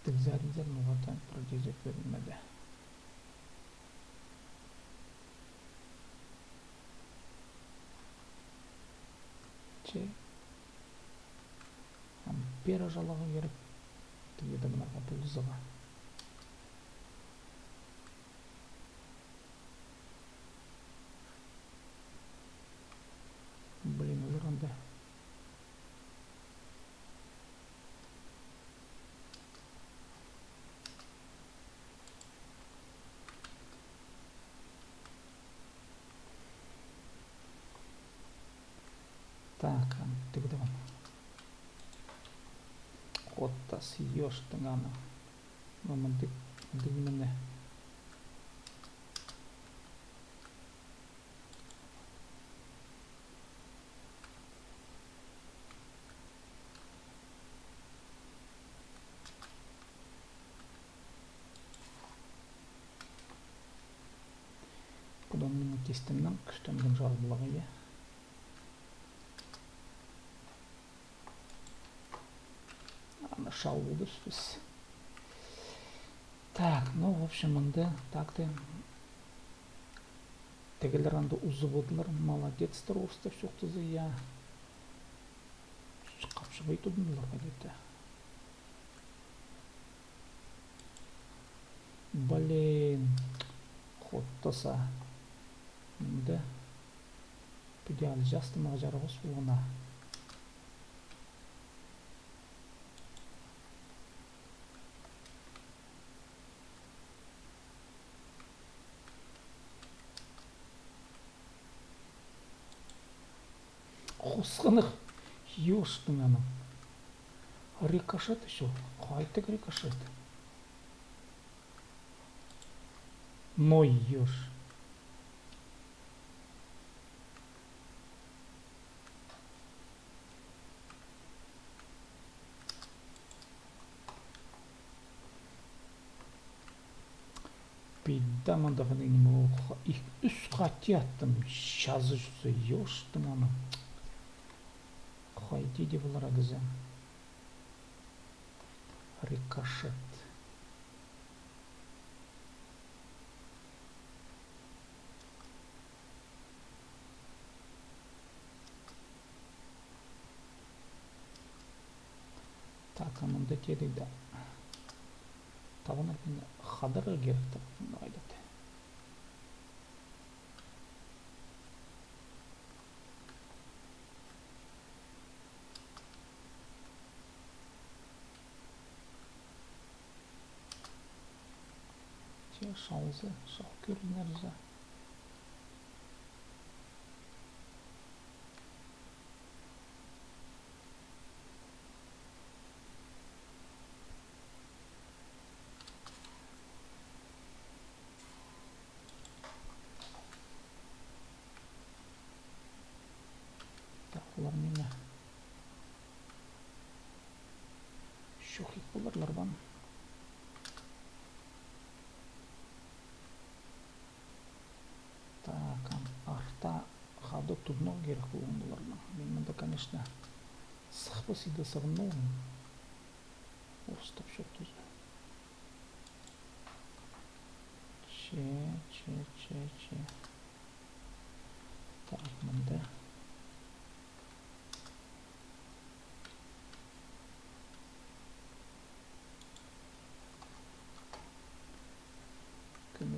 Тігзерінзер, ноға-да пір дее кӧрінмеді. Че. Ам пеер чаларға кирек. Тігде мынарға пулзаға. Блин, олар анда. Так, ам, тігдім. Хоттас, ёштың аны. Ну, мындағ, мындағ ниме. Пудаң минің тестімнең кӱстенген чарғылығы, я. Аны шалбылдыспыс. Так, ну, в общем, мында так-то. Тігілер анда узыбыдылар, молодецтер, орыстап чоохтаза, я. Хапчығай тудындылар, хайди-да. Блин, хоттаса. Мында піди алҷаастымға чарабас полған. Хосханах, ёштың аны. Рикошет ещё. Хайдағ рикошет? Но ёш. Піди мындағ ниме, ох, ик, ӱс хати аттым, чазы чӱзі, ёштың аны. Хайди дее полар кізі. Рикошет. Так, а мында тидіг дее. Табын артында хадарға кирек, табын артында. Че, шалза, шал кӧрінерзе. Так, олар ниме? Чох ит поларлар ба? Так, ам, арта хада тудынарға кирек полған поларның. Мин мында, конечно, сыхпас иді сағынып. Орыстап чоохтаза. Че, че, че, че. Так, мында.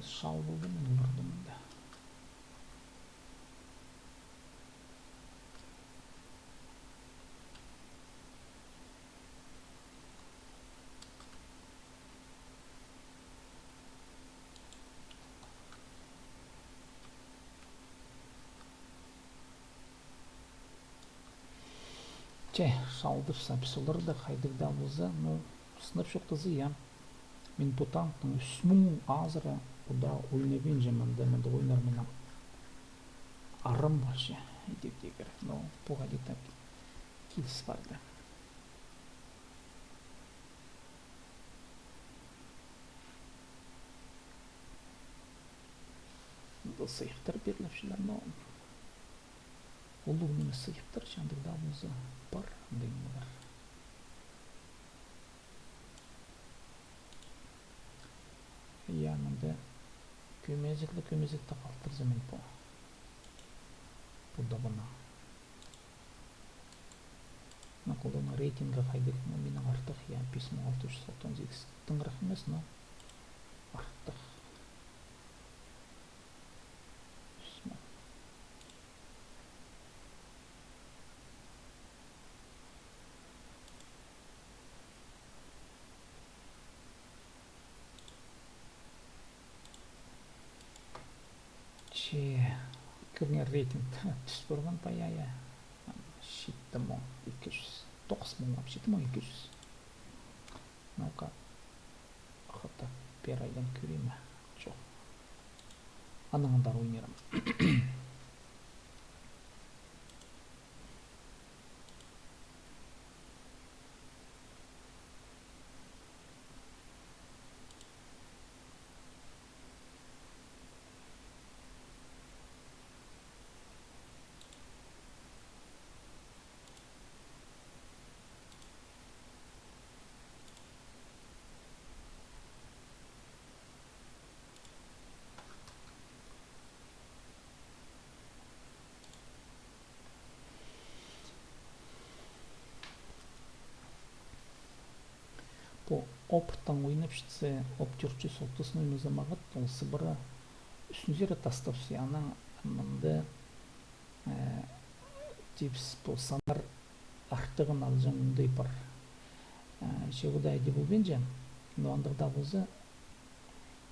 Шал полды, мин оларды мында. Че, шалдыр сап, солар даа хайдағ даа полза, ну, сынап чоохтаза, я. Мин пу танктың ӱс муң азыра пу даа ойнабинчам, мында, мында ойнар минің арам полча, идӧк тигір. Но пу хайди-да киліс парды. Мында сыйыхтар пиріліпчелер, но улуғ нимес сыйыхтар, че андағ даа полза, пар андағ нимелер. Я, мында кӧмезек ле, кӧмезек тее халтырза, мин пу, пу даа пана. Ну, оларның рейтингі хайдағ, ну, минің артых, я, пис муң алты чӱс он сигіс. Тыңыра нимес, но артых. Ӱс муң. Че, кӧріңер, рейтинг тӱс парған, пая, я. Читі муң ікі чӱс. Тоғыс муң, читі муң ікі чӱс. Ну-ка. Хата пеер айланып кӧрим ме? Чох. Анаң андар ойнирым. Пу опыттаң ойнапчатса, оптёрча сотыс ноймаза мағат, ол сыбыра ӱстӱнзер тастапча, анаң мында, э, типс пу саннар артығын алҷаң оңдай пар. Э, че удай даа полбинча, но андағ даа полза,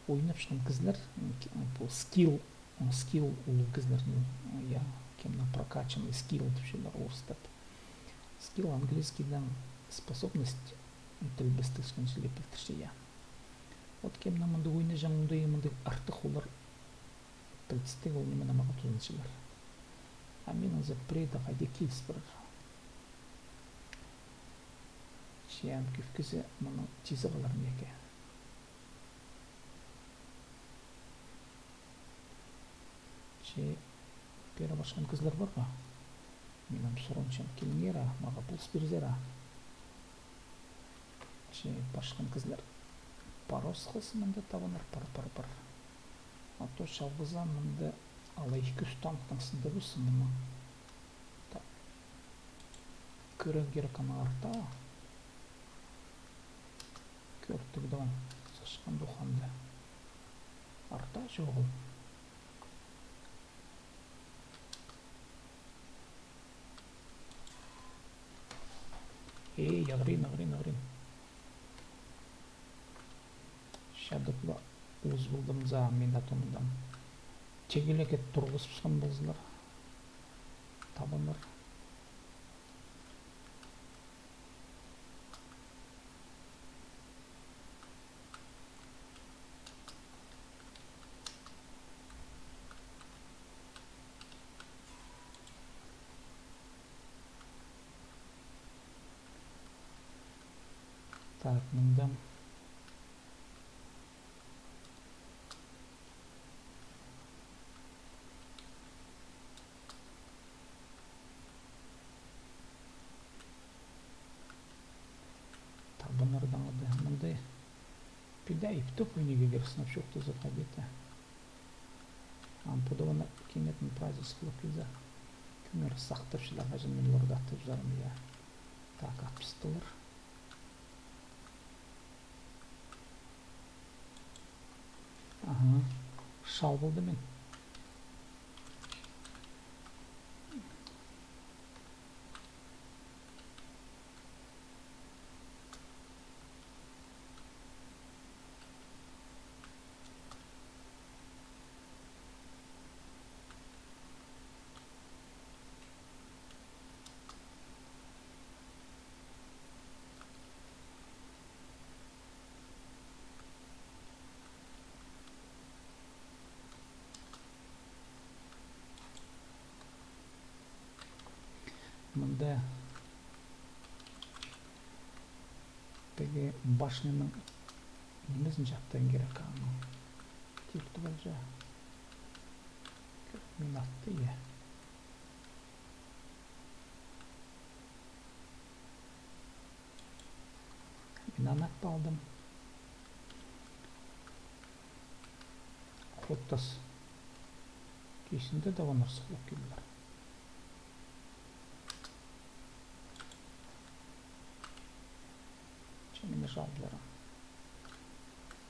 ойнапчатхан кізілер, м, к-, пу скилл, м, скилл улуғ кізілер, ну, я, кемнің прокачанный скилл тіпчелер орыстап. Скилл английскийдең способность, тіл пілдістіг чіли пілдірче, я. Вот кемнің мындағ ойнаҷаң, мындағ, мындағ артых олар пілдістіг, ол ниме намаға тузынчалар. А минің за преда хайди киліс парар. Че ам кӧп кізі мыны тизіп алар ма екен. Че пеер пасхан кізілер пар ба? Мин ам сурынчам, киліңер а, мағаа полыс пирзер а. Че пасхан кізілер пар осхас, мында табаннар пар, пар, пар. А то чалғызаан мында алай ікі-ӱс танктың сында полза, мына. Так. Кӧрер кирек аны арта. Кӧрдік даа, сасхан туханда. Арта чоғыл. Эй, ағырин, ағырин, ағырин. Чадып ла ус полдым за мин атомдан. Тегілеге турғызыбысхан ползалар. Табаннар. Так, мында. Табаннардаң ады мындағ. Пида иптіп ойнирға кирек, сынап чоохтаза, хайди-да. Ам пу даа аны кинетін прайзы сыхлап килзе. Кӧңер сахтапчалар, хаҷан мин оларны аттапчарым, я. Так, атпыстылар. Аха. Чал полдым мин. Мында тігі башняның нимезін чаптаң кирек, аның тиртіп алҷа. Мин атты, я. Мин аны ат алдым. Хоттас. Кисінде дее оннар сыхлап килділер. Че мені жалдылар.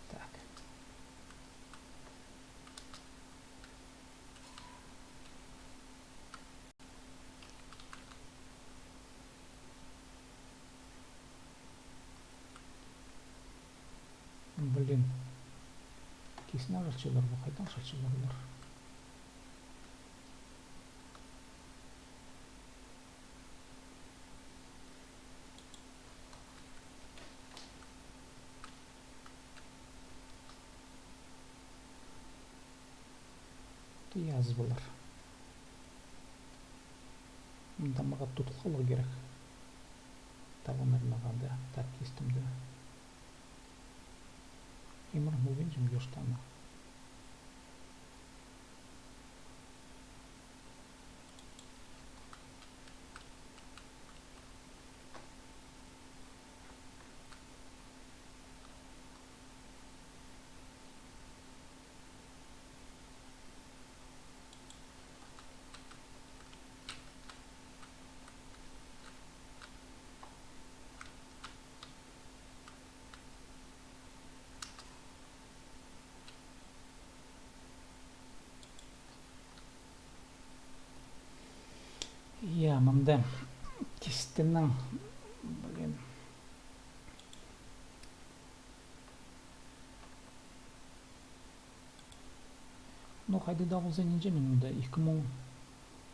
Так. Блин. Кисін ажырчалар ба, хайдаң ажырчалар олар? Тыяз болар. Мында мағаа тудылғалығ кирек. Табынар мағаа даа, тап кистімде. Имір муғинҷім ёштаны. Я, мында кистінің, блин. Ну, хайди даа полза, нинҷе мин мында ікі муң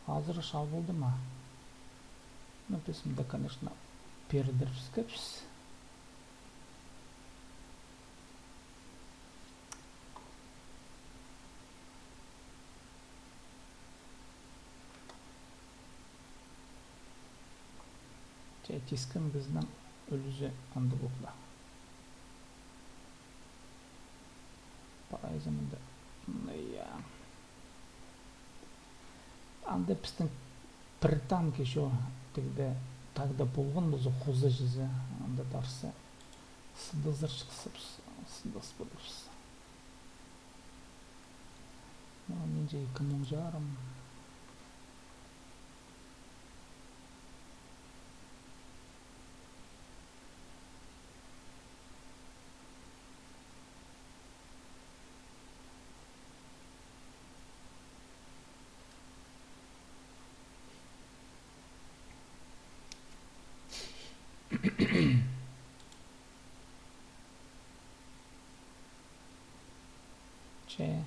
азыра чал полды ма? Ну, піс мында, конечно, передірібіскебіс. Че тискенібістің ӱлӱзі андағ полар. Парай заманда. Ну, я. Анда пістің пір танк ещё тігде, тағда полған полза, хоза чізе, анда тарса. Сыдазар чыхсабыс, сыдас поларбыс. Ну, нинҷе ікі муң чарым. Че,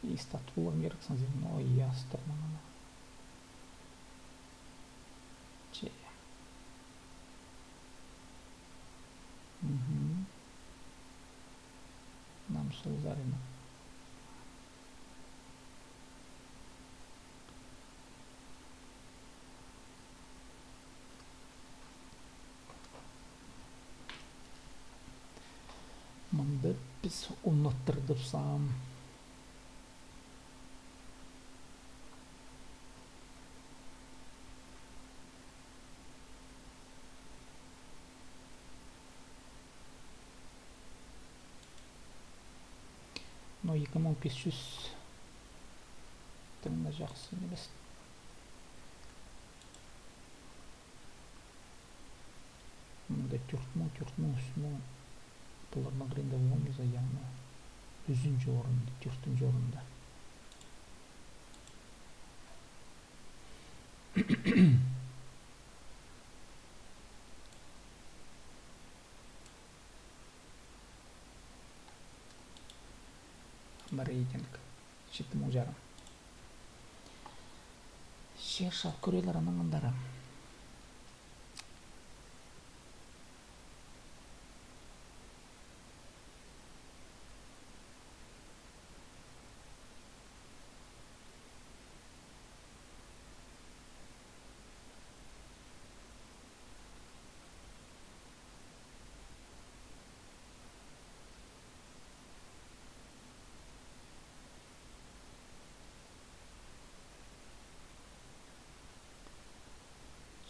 и статулар кирексің сен, ой, я, статулар. Че. Мгм. Нам сол зарина. Мында піс уныттырдыбыс ам. Но ікі муң пис чӱс тың на чахсы нимес. Мында тӧрт муң, тӧрт муң, ӱс муң. Пуларның хыринда он за явно. ӱзінҷі орында, тӧртінҷі орында. Рейтинг. Читі муң чарым. Че, чал кӧрелер анаң андар.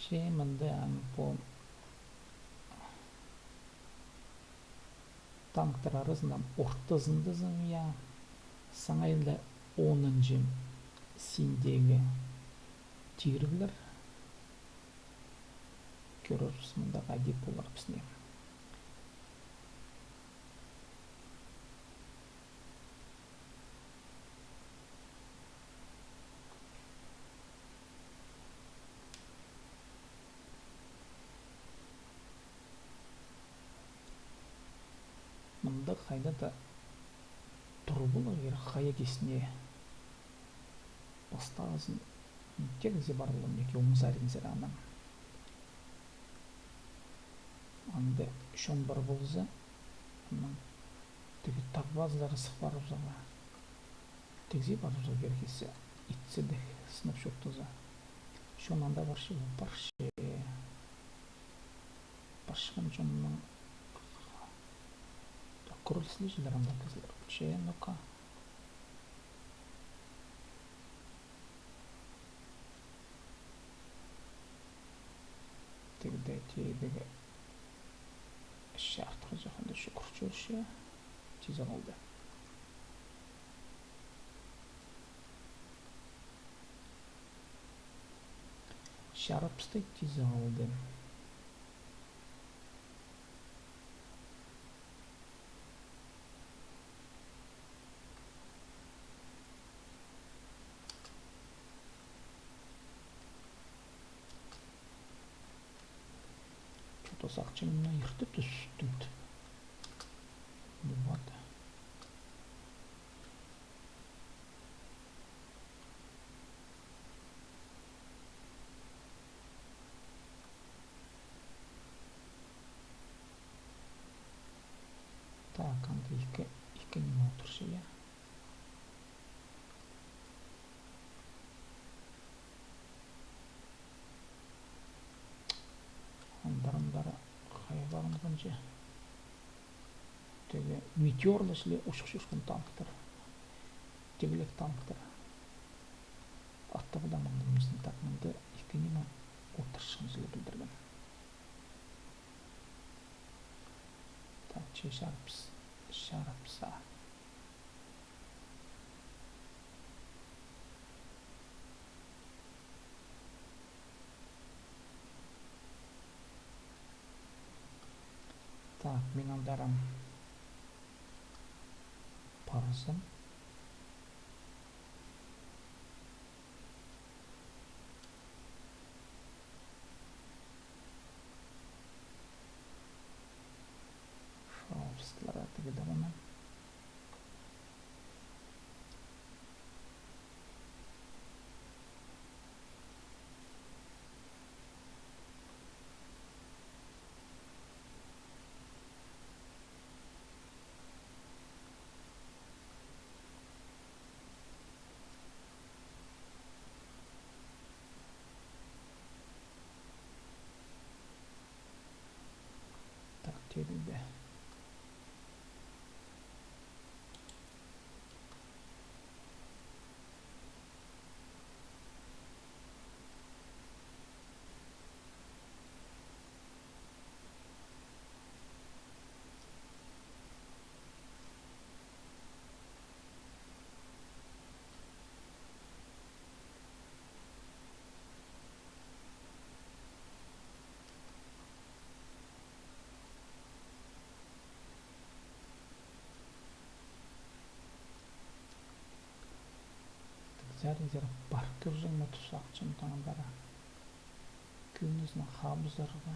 Че мында ам пу танктар аразынаң ортызындазың, я. Саңай ла онынҷы синдегі тиріглер. Кӧрербіс, мында хайди полар пісне. Мында хайда-да тур полар кирек, хая кисіне. Пастағызын тигізе парыбалам, яки оң саринзар анаң. Анда чон пар полза, анаң тігі тағбазынзар сых парыбызарға. Тігізе парыбызарға кирек, итсе, итсе дее сынап чоохтаза. Чон анда парча, парча. Парчатхан чонның кӧрілзін чіли анда кізілер. Че, ну-ка. Тігде, тидігі. Чарытхы чахында чӱгӱр чӧрче. Тизе халды. Чарыпсты, тизе халды. Чё-то сағынчам, мына ирте тӱстім. Ну вот. Так, анда ікі, ікі ниме одырча, я. Андар, андар хай парған чіли. Тігі метеорлар чіли учух чӧрген танктар. Тігілек танктар. Аттығ даа маңнамызын, так, мында ікі ниме одырчатхан чіли пілдірген. Так, че чарыпс-, чарыпса. Так, мин андар ам парзам. Шалыстыра тігілер аны. Так, тидіг дее. Чарынзар пар кӧрҷең ме тусахчым таңдара. Кӧнізін хабызарға.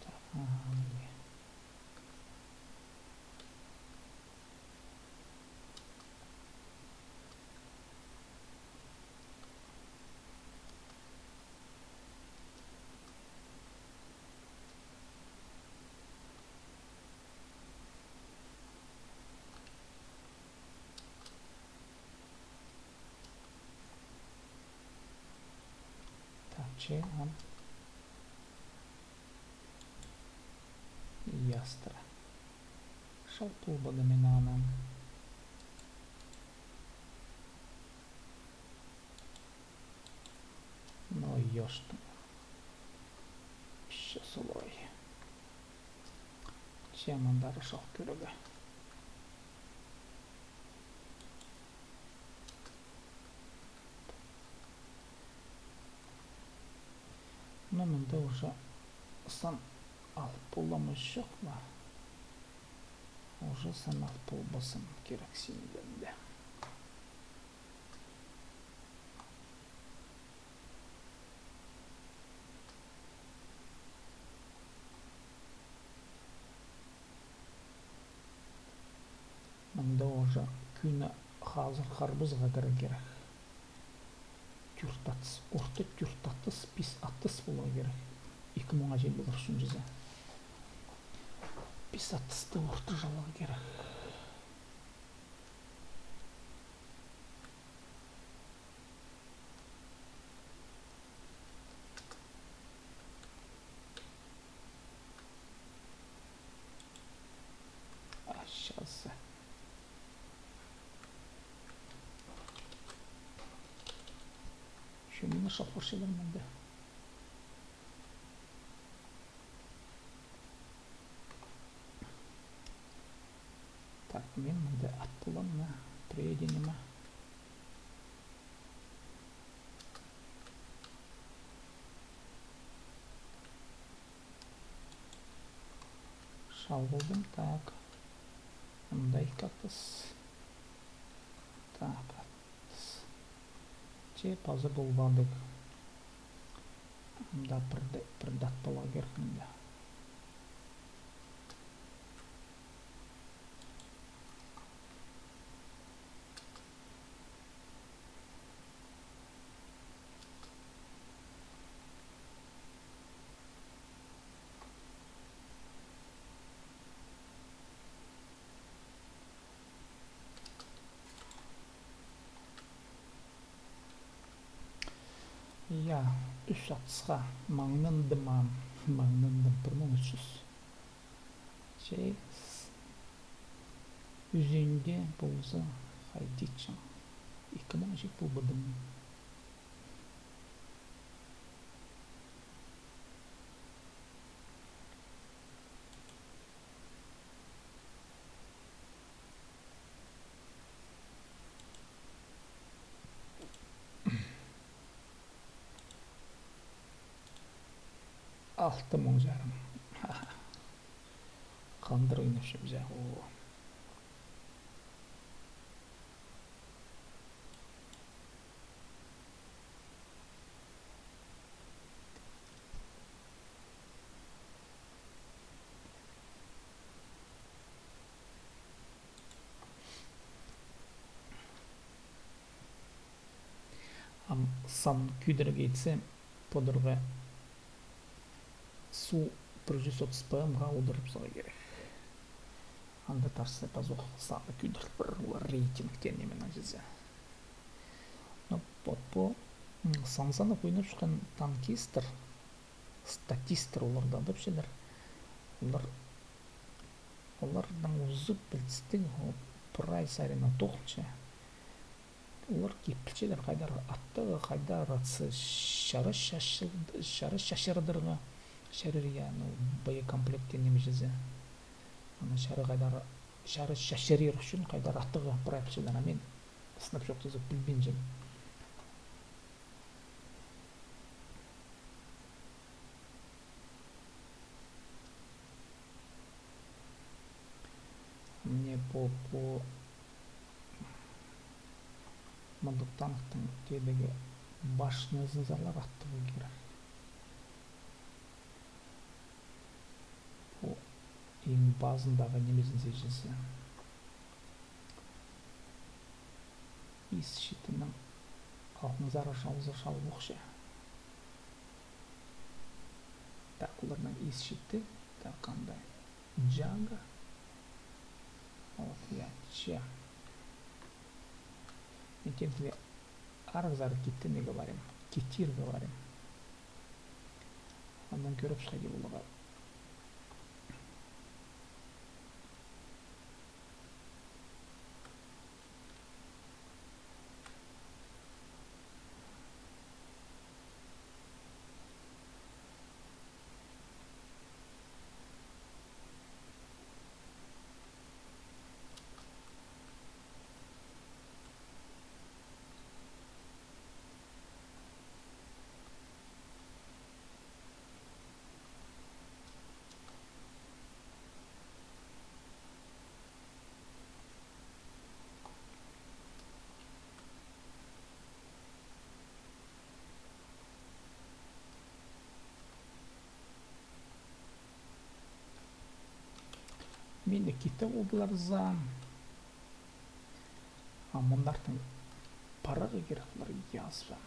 Так, ага, міне. Так, че ам. Ястыра. Шал полбады мин анаң. Но ёштың. Пище солай. Че мындар шал кӧрігі. Но мында уже сан алып полам, ох па? Уже сан алып полбазым кирек синде. Мында уже кӧні хазыр харбызарға кірер кирек. Тӧрт атыс, орта тӧрт атыс, пис атыс поларға кирек. Ікі муңа чіли полар ӱчӱнҷізі. Пис атысты орта чаларға кирек. А, щас. Че мына шалбарчылар мында. Так, мин мында ат полам на, приедем на. Шал полдым, так. Мында ікі атыс. Так, атыс. Че паза полбадығ. Мында пір дее, пір дее ат поларға кирек мында. Я, ӱс атысха маңнандым, ам, маңнандым, пір муң ӱс чӱс. Че с-, ӱзінде полза, хайди чаң. Ікі муң чіли полбадым. Алты муң чарым. Хандыр ойнапчам, че, о. Ам сан кӧдірерге итсе, подарға су пір чӱс отыс П М-ға одырыбызарға кирек. Анда тарсы пазох санны кӧдіріп пар, олар рейтингтен ниме чізе. Но по, по, м, сан санап ойнапчатхан танкистер, статистер оларды адапчалар. Олар, оларның узы пілдістіг, о, прай саринаң тоғынча. Олар кип пілчелер, хайдар аттығ, хайдар атыс чарыс чачыр-, чарыс чачырдырға чарир, я, ну, боекомплектте ниме чізе. Аны чарыс хайдар, чарыс чачырир ӱчӱн хайдар аттығ прай пілчелер, а мин сынап чоохтаза пілбинчем. Мына по, по, Мындағ танктың тидігі башнязын сарнап аттығ кирек. Пу иң пазындағы нимезін сизінзе. Ис читіннең алнынзар чалза чал ох че. Так, оларның ис читі. Так, анда джага. Вот, я, че. Мин тимде арығзар киттіні говорим. Китир говорим. Аннаң кӧрібіс хайди поларға. Мин дее китіп поларзам. А мыннартын парарға кирек полар язба.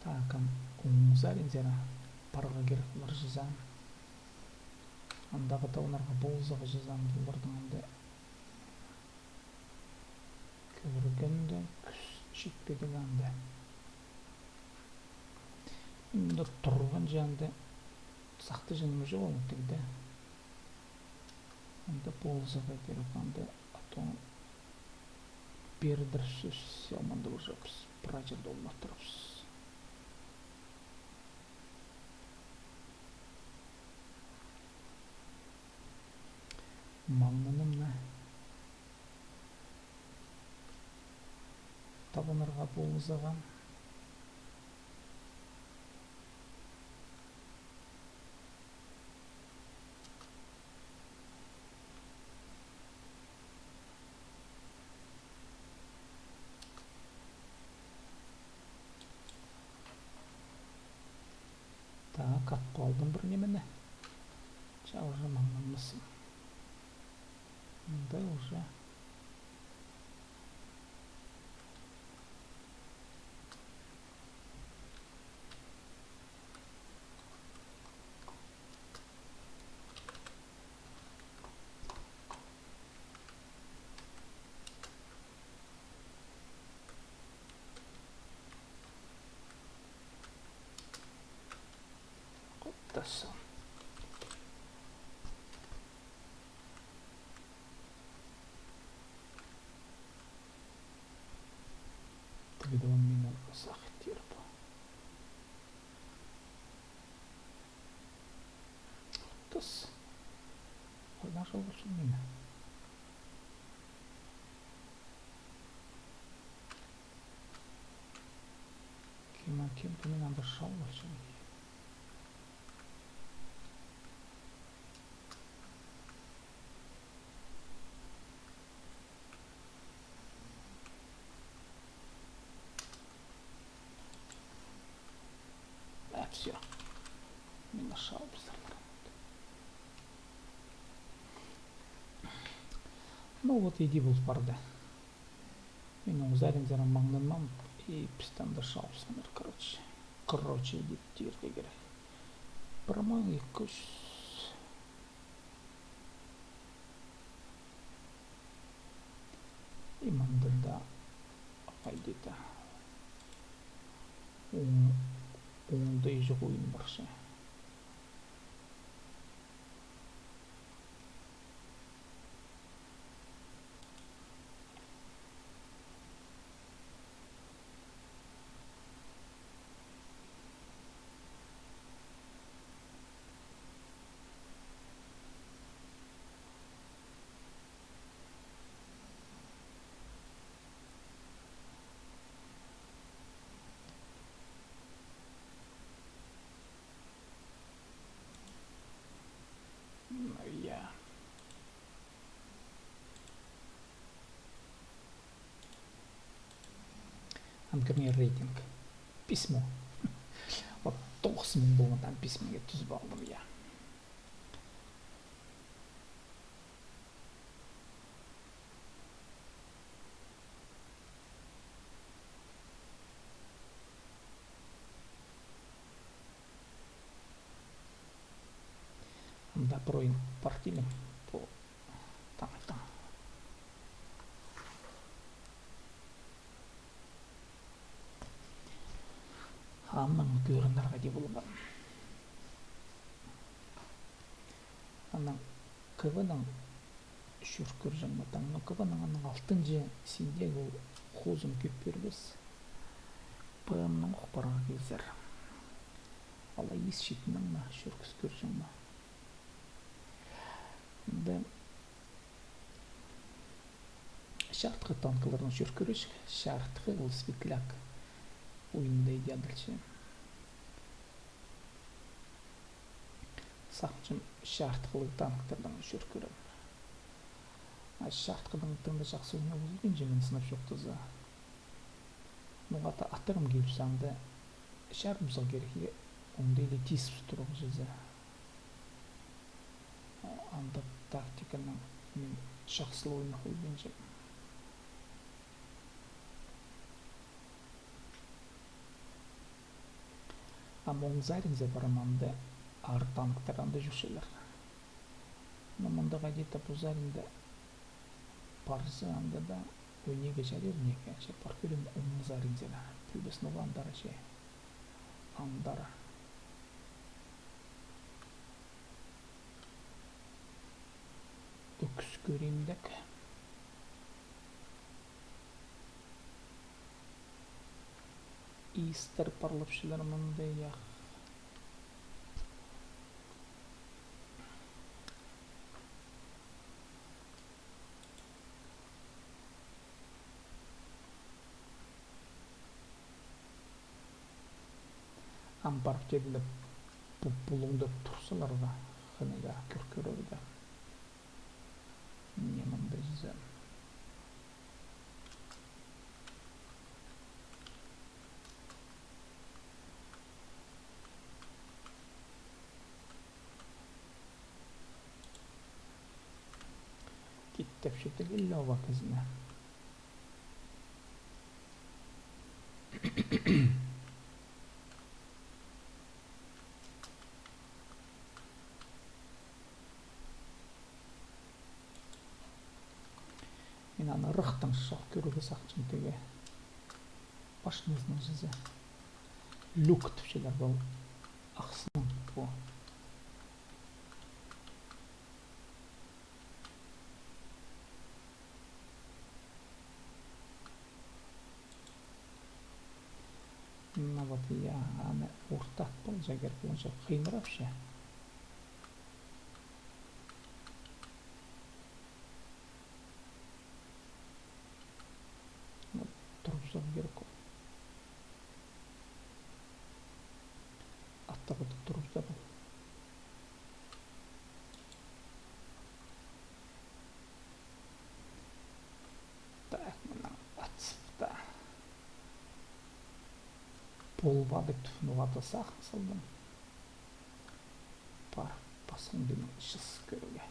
Так, ам оң саринзар парарға кирек полар чізе. Андағы тауларға полызарға чізе, оларның анда кӧргенде кӱс читпедіг анда. Мында турған чанда сахты чаным чоғыл тігде. Анда полызарға кирек, анда, а то пирдірчебіс, я, мында уже піс прай чирде олнаттырыбыс. Маңнанымны табынарға полызарға. Так, атып алдым пір нимені. Че, уже маңнанмассым. Мында уже. Хутта сам. Тігде он минут сағат тиріп. Тыс. Ойнар жол болсын мені. Кем-то мин анда шал полчам. А, всё. Мин шал пызарлар. Ну вот, иди пол парды. Мин оң саринзар маңнанмам, и пістең дее шал пызарлар, короче. Короче, иди тирге кирек. Пір муң ікі чӱс. И мында даа хайди-да оң, оңдай чох ойын парча. Ну, я. Ам кӧріңер рейтинг. Пис муң. Вот тоғыс муң полған, ам пис муңға тӱзіп алдым, я. Анда пір ойын пар тилім. Пу танктаң. Анаң кӧрінерге дее полған. Анаң КВ-ның чӧр кӧрҷең ме, таң, ну, КВ-ның анаң алтынҷы синде ол хозым кӧп пирбес. ПМ-ның ох парарға килзер. Алай ис читіннең ме, чӧргіс кӧрҷең ме. Анда чарытхы танкыларнаң чӧр кӧрерҷік, чарытхы ол Светляк ойында иди адалча. Сағынчам, чарытхылығ танктарнаң чӧр кӧрем. А чарытхыдаң тың даа чахсы ойнап полбинчам, мин сынап чоохтаза. Ноға-да аттырым киліп салза, чарыбызарға кирек, оңдайлы тизіп турарға чізе. Андағ тактиканаң мин чахсы ойнап полбинчам. Ам оң саринзар парам, анда аар танктар анда чӧрчелер. Но мында хайди-да пу саринда парза, анда даа ойнирға чарир ниме, че пар кӧрем оң саринзар. Пілбес, ноға андар че. Андар. Ӱс кӧрімдек. Истер парлапчалар мында, я. Ам парып тирге пу-, пулуңдап турзалар ба, хынығ кӧр-, кӧрерге. Мына мында чізе. Киттеп читіг илле оба кізіні. Мин аны ырахтаң чох кӧрерге сағынчам, тігі пашназынаң чізе. Люк тіпчелер пу ахсынаң пу. Ну вот, я, аны ортат полча кирек, онча хыйынырапча. Вот, турғызарға кирек ол. Тоғыт турып та пол. Так, мына WhatsApp-та. Полбадып, ну, ата сағын салдым. Пар, пасхан кемнің чыс кӧрге.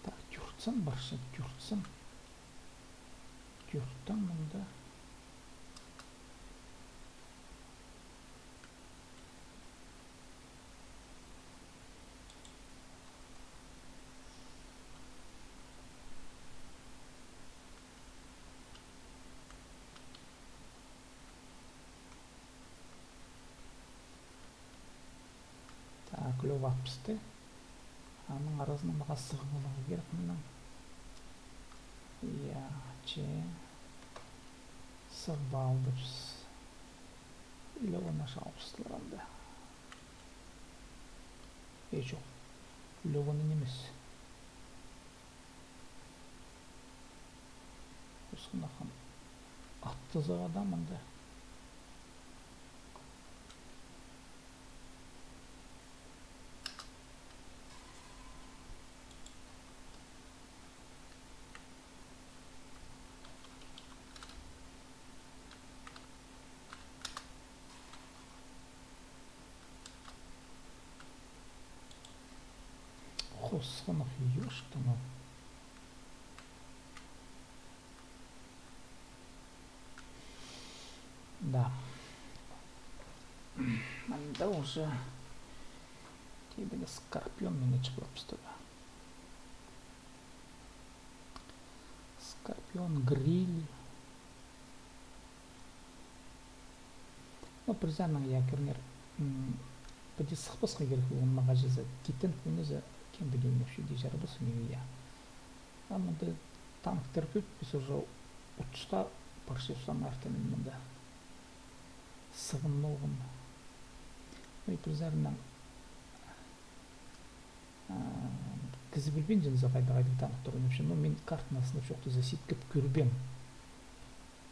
Так, тӧртсін, парча, тӧртсін. Тӧрттең мында. Так, ӱлеп апсты. Аның аразынаң мағаа сығып аларға кирек мынаң. Я, че. Сығып алдыбыс. Ӱлегені чабыстылар анда. Е, чох. Ӱлегені нимес. Хосханахан аттызы адам анда. Хосханах ёштың ол. Да. Мында уже тидігі скорпион мині чыплапсты да. Скорпион, гриль. Ну, пір саринаң, я, кӧріңер, м, піди сыхпасха кирек полған мағаа чізе, китен кӱнізі кем піди ойнапча, иди чарабас мин, я. А мында танктар кӧп, піс уже утысха парчабыс, артынан мында сығын полған. Ну, и пір саринаң, а, кізі пілбинче, за хайда-хайда танктар ойнапча. Ну, мин картаның астында чоохтаза ситкіп кӧрбеем.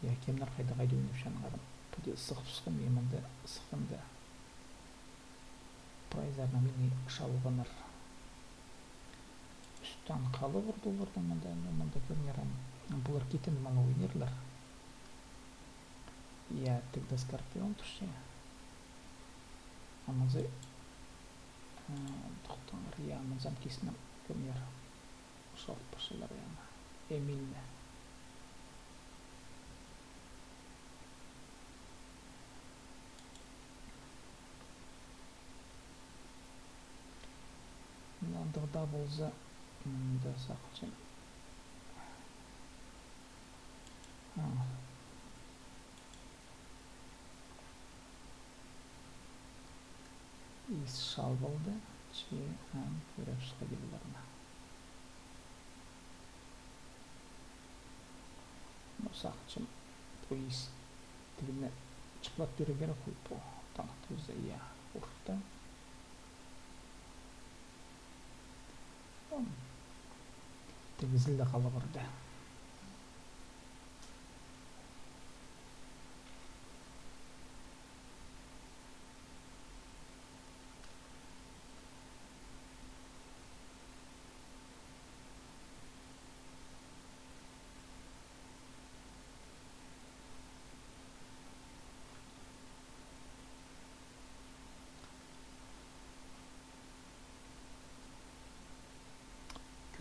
Я, кемнер хайда-хайда ойнапча, аннаңар піди сыхпасхам, я, мында сыхханда. Прайзына мині чабылғаннар. Ӱс танк алып ырдылар да мында, ну, мында кӧріңер, ам, пулар китен маңа ойнарлар. Я, тігде скорпион турча. Амазы, а, тохтаңар, я, амазам кисінең кӧріңер. Шоқ пашалар, я, Эмильні. Мындағ даа полза, мында сағынчам. А. Ис чабылды, че, а, кӧрербіс хайди поларына. Ну, сағынчам, пу ис тігіні чыплап пирерге кирек ол, пу танк тӱзі, я, орта. Ам, тігізілді, хала парды.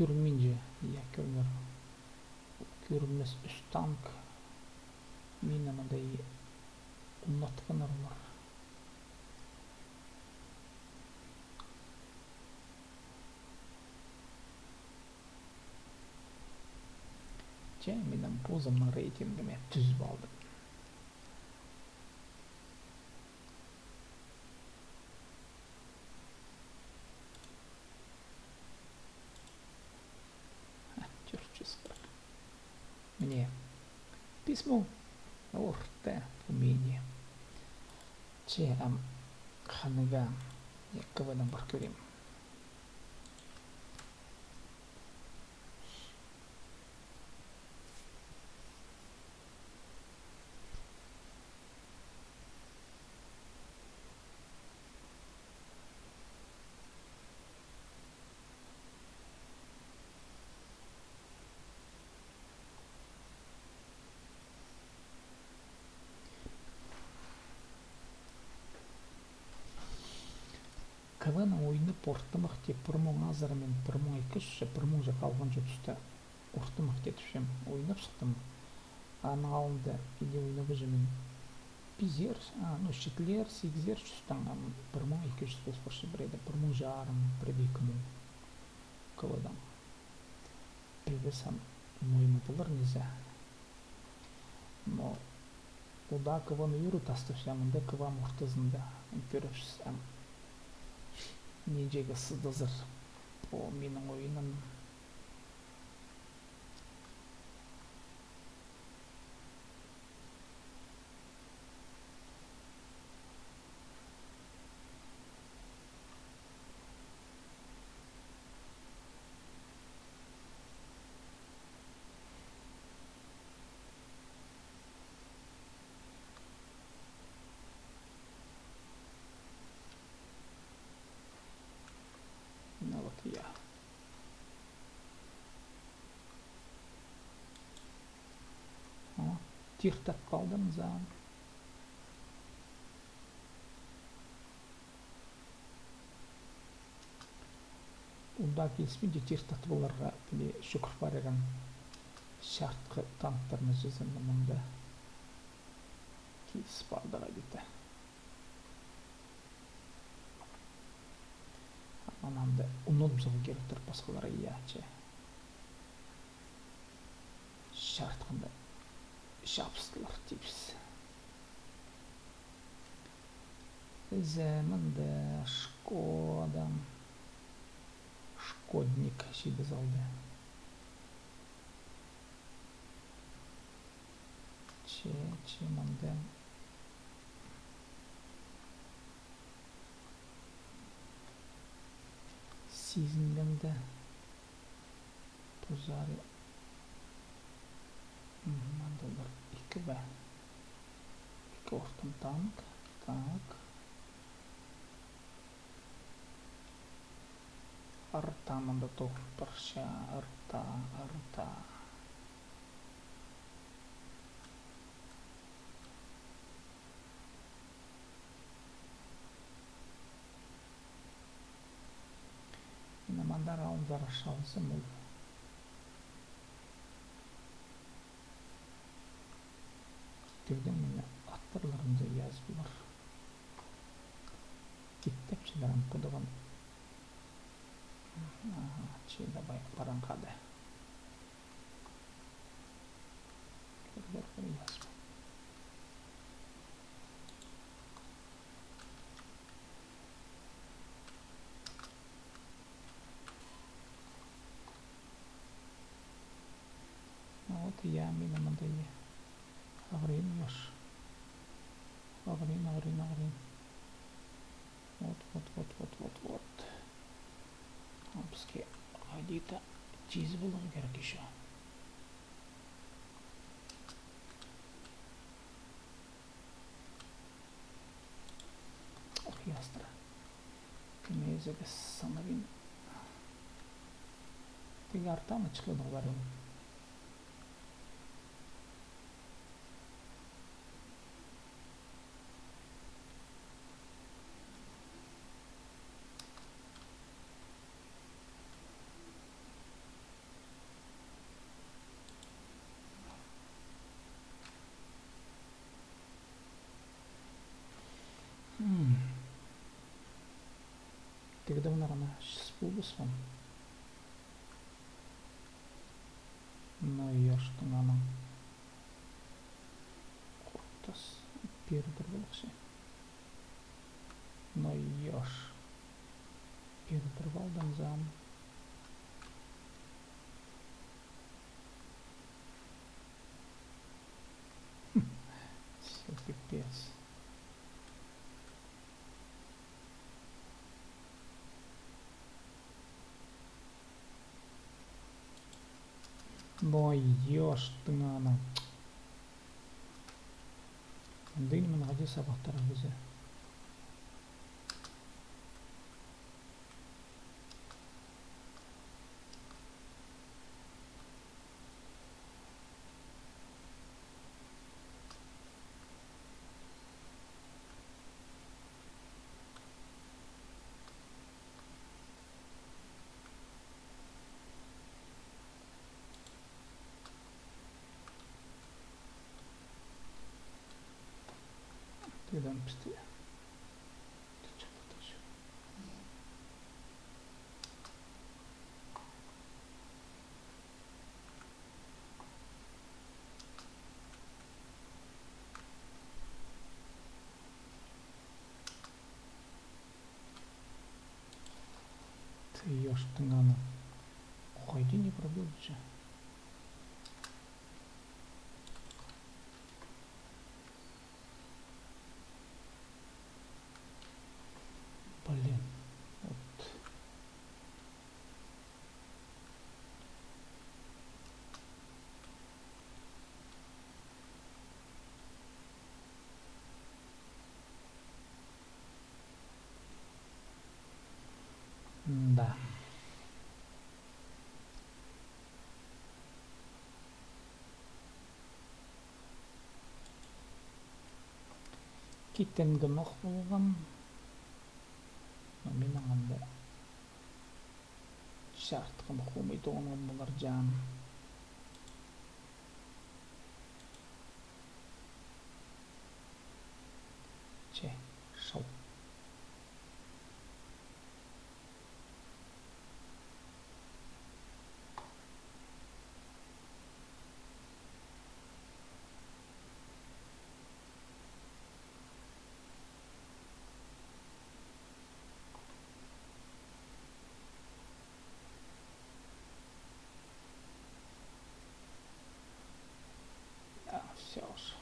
Кӧрінминче, я, кӧрінер. Кӧрінмес ӱс танк. Мині мында и ундатханнар олар. Че, минің позымның рейтингіме тӱзіп алдым. Міне, пис муң орта умение. Че ам ханығ, я, КВ-даң пар кӧрем. КВ-ны ойнап, ортымах тее пір муң азыра мин, пір муң ікі чӱс, пір муң чох алғанҷа туста ортымах тее тіпчем, ойнап сыхтым. Аның алнында иди ойнабаҷаңмын пизер, а, ну, читлер, сигізер чӱстең, ам пір муң ікі чӱс полып парча пірееде, пір муң чарым, пірееде ікі муң КВ-даң. Пілбеспін, мойны полар не зе. Но удаа КВ-ны ӱрі тастапчам, мында КВ-м ортызында. Кӧріпчіс, ам нинҷе сыдазар пу минің ойыным. Ну вот, я. О, тиртіп алдым за. Удаа киліспинче тиртіп аларға, піле, чӱгӱр парған чартхы танктарны чізе, мында киліс парды хайди-да. Аннаң даа ундудым, сағам киректер пасхалар, я, че. Чартхыны чабыстылар тіпчебіс. Зе, мында Шкода. Шкодник чиді салды. Че, че, мында. Сизінмең дее. Пу сари. Мгм, анда олар ікі бе? Ікі ортым танк. Так. Арта мында тоғын парча, арта, арта. Мына мындар алынзар чалзым ол. Тігдең мына аттарларымзар язып алар. Киттепчелер ам пудуған. Аха, че, давай, параң хада. Кір, кір, кір, язып. Ну вот, я, мин мында, я. Ағырин, еш. Ағырин, ағырин, ағырин. Вот, вот, вот, вот, вот, вот. А піске хайди-да тизіп аларға кирек ещё. Ох, ястыра. Кемезігі сынабин. Тігі артамы чыхлыдың барин. М. Тігдең нағына чіс полбаспын. Но, йоштың анаң. Хортас. Пир пір полча. Но, йош. Пир пір полдым зам. Но ёштың ана. Андағ ниме, хайди сабахтар кізі. Тыйдан пісті. Ты ёштың аны. Хайди не пробилча? Блин. Вот. Да. Китенген ох полған. Но мин анда чарытхам, хомай тоғынған полар, чаан. Че, шал. А, всё уже.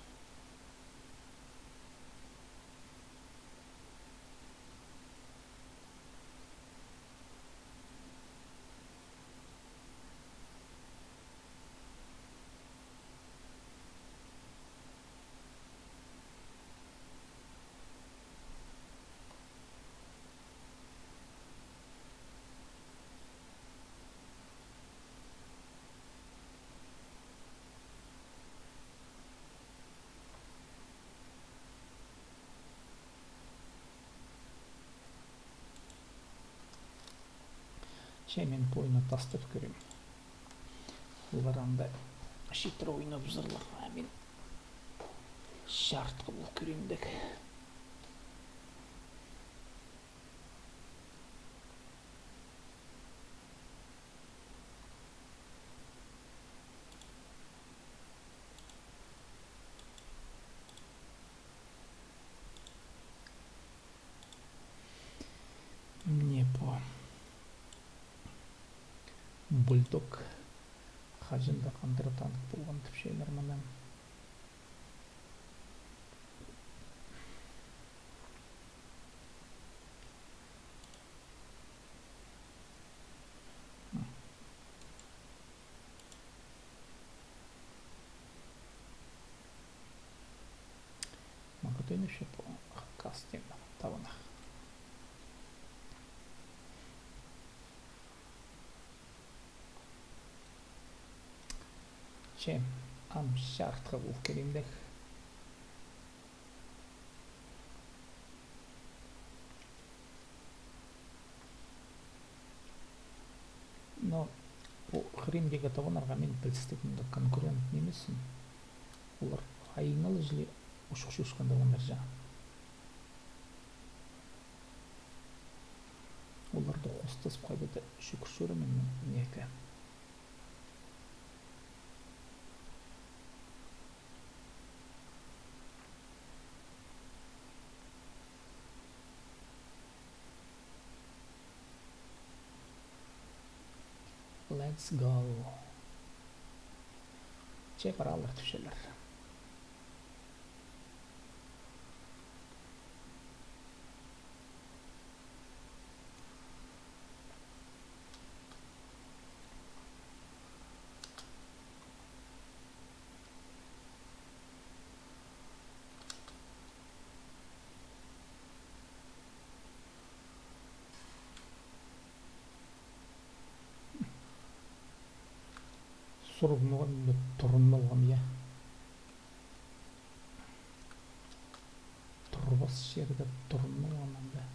Че, мин пу ойынны тастап кӧрем. Олар анда читіре ойнап чӧрлер, а мин чарытхы полып кӧрем дек. Міне пу. Бульдог. Хаҷан даа хандыра танк полған тіпчелер мыны. Мағаа тӧніпче пу хакас тем табынах. Че, ам чарытхы полып кӧрем дек. Но пу хыримдегі табынарға мин пілдістіг, мында конкурент нимезін. Олар айналып чіли учух-чушхан табыннар ча. Оларды хостазып хайда-да чӱгӱрчем мин неке. Let's go. Че паралар тіпчелер. Сурығ ноға мында турын алғам, я. Турбас чирде турын алғам мында.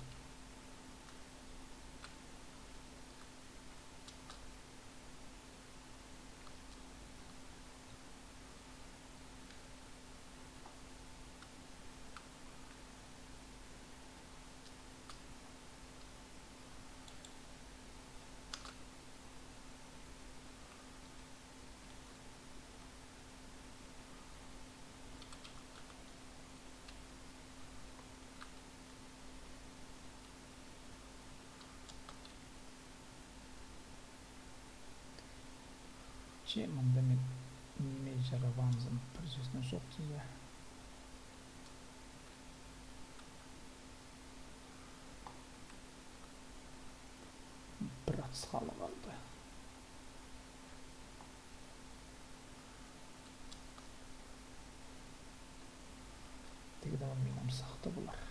Че, мында мин ниме чараваанзым, пір сӧснең чоохтаза. Пір ат схалы халды. Тігде ол минің сахта полар.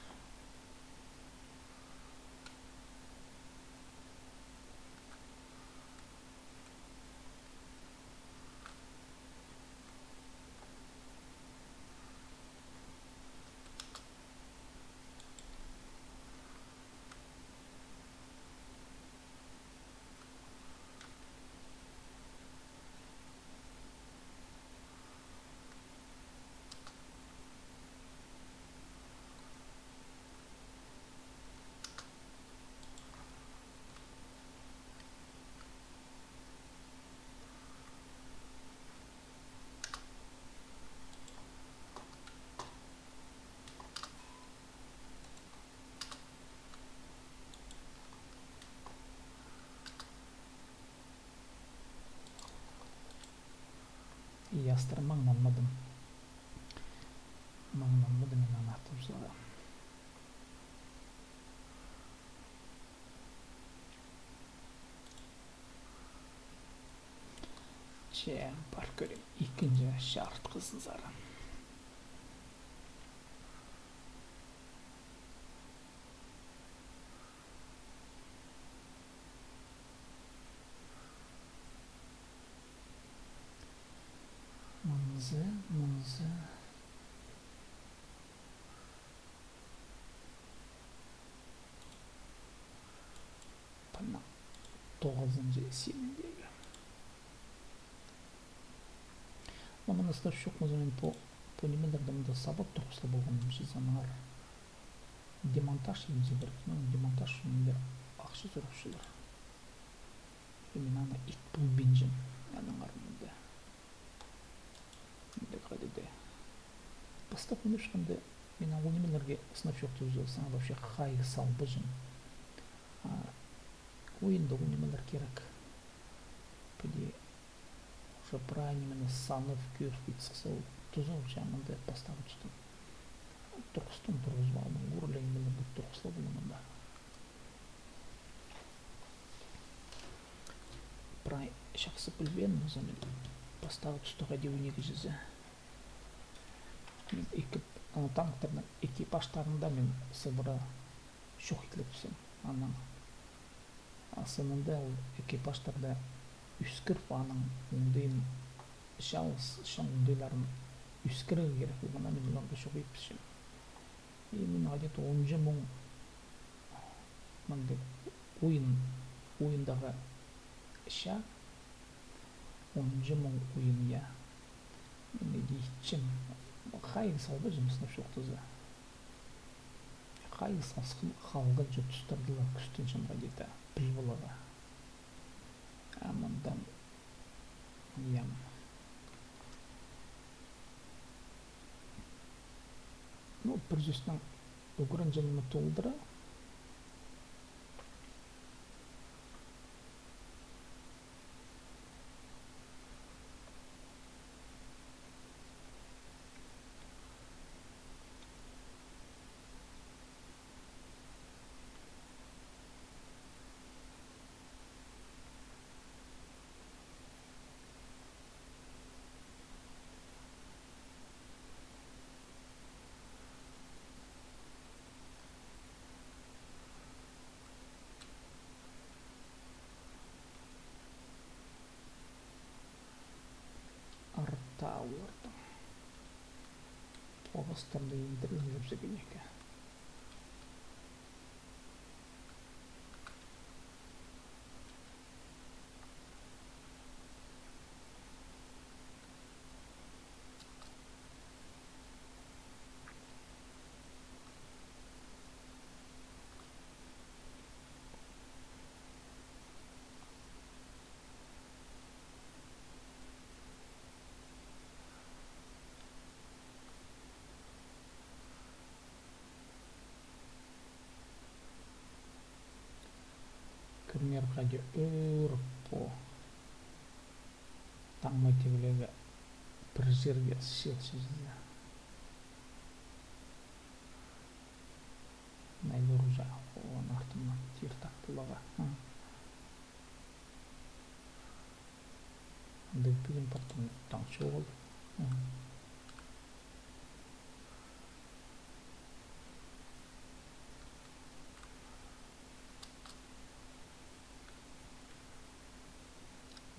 Ястар, маңнанмадым. Маңнанмадым мин аны атап саларға. Че, пар кӧрем, ікінҷі чарытхызынзар. Мынзы, мынзы. Пана тоғызынҷы симіндегі. Но мыны ыстап чоохтаза, мин пу, пу нимелерді мында сабап турғызып алғам, чізе аннаңар. Демонтаж идібізерге кирек, но демонтаж мында ахча сурапчалар. И мин аны ит полбинчам, аннаңар мында. Мында хайди даа. Пастап ойнап сыхханда, мин ол нимелерге сынап чоохтаза, саңай вообще хайығ салбаҷам. А ойында ол нимелер кирек. Піди уже прай нимені санап кӧріп ит сыхса, ол туза, ол чаа мында пастағы тустаң турғыстым, турғызып алдым, ӱр ле нимелерге турғызып алдым мында. Прай чахсы пілбеем, но мин пастағы туста хайди ойнирға чізе. Мин ікі, а, танктарның экипажтарында мин сыбыра чох итлепсем. Анаң, а, сынында ол экипажтарны ӧскіріп, анаң оңдайын чалыс, чал оңдайларын ӧскірерге кирек. Мына мин оларны чох итпісчем. И мин где-то онҷа муң мындағ ойын, ойындағы чаа, онҷа муң ойын, я. Мин иди итчем, хайығ салбаҷам, сынап чоохтаза. Хайығ салысхан халғанҷа тустарда ла кӱстенчем где-то піл поларға. А мындаң, я. Ну, пір сӧснең, ӱгренҷеңні толдыра. Оларның тоғыстарында индірілген чӧпсі кӧнеке. Кӧріңер, хайди ӧӧр пу таңма тигілігі пір чирге сыылча чізе. Найлар уже оон артымнаң тиртак поларға. М. Андағ пӱӱн паттың таң чоғыл. М.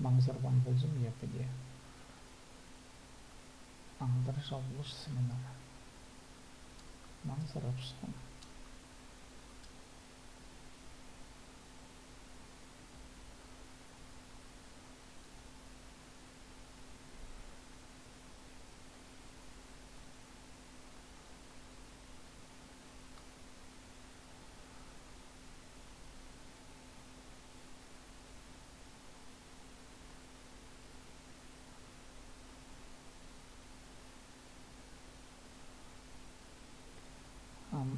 Маңзырбаан ползам, я, піди. Аңдар чабылча мин аны. Маңзырапчам. Ам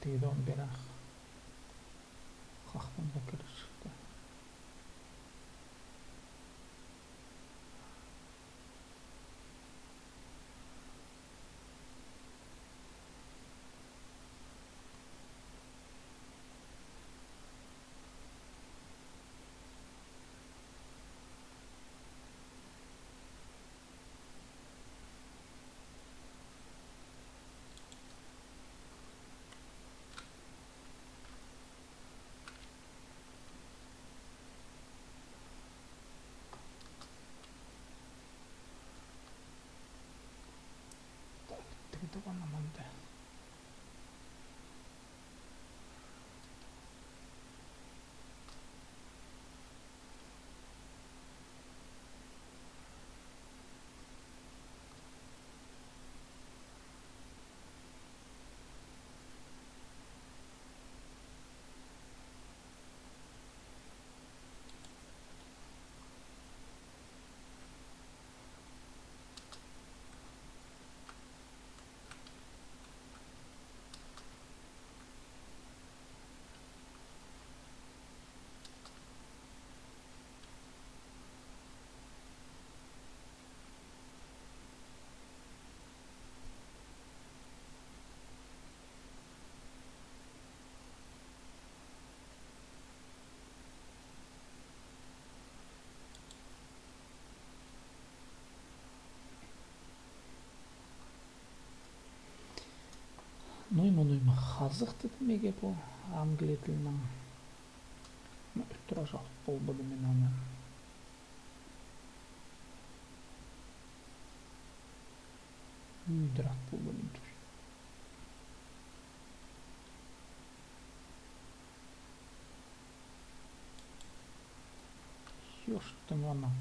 тидон пирах хахпанға кірчікті. Так, тігді ғана мында. Нойма, нойма хазых тидім меге пу англия тілінең. Ӱттіре чалып полбадым мин аны. Ӱдір ат полбадым тӱр. Ёштың аны.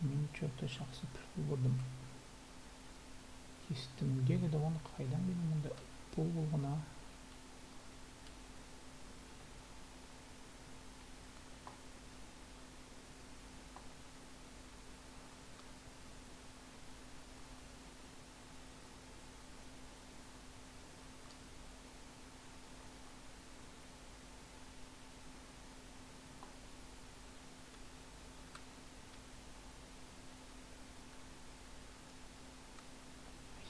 Мин чё-то чахсы піл полбадым. Кистімдегі даа оны хайдаң мин мында пол полған, а?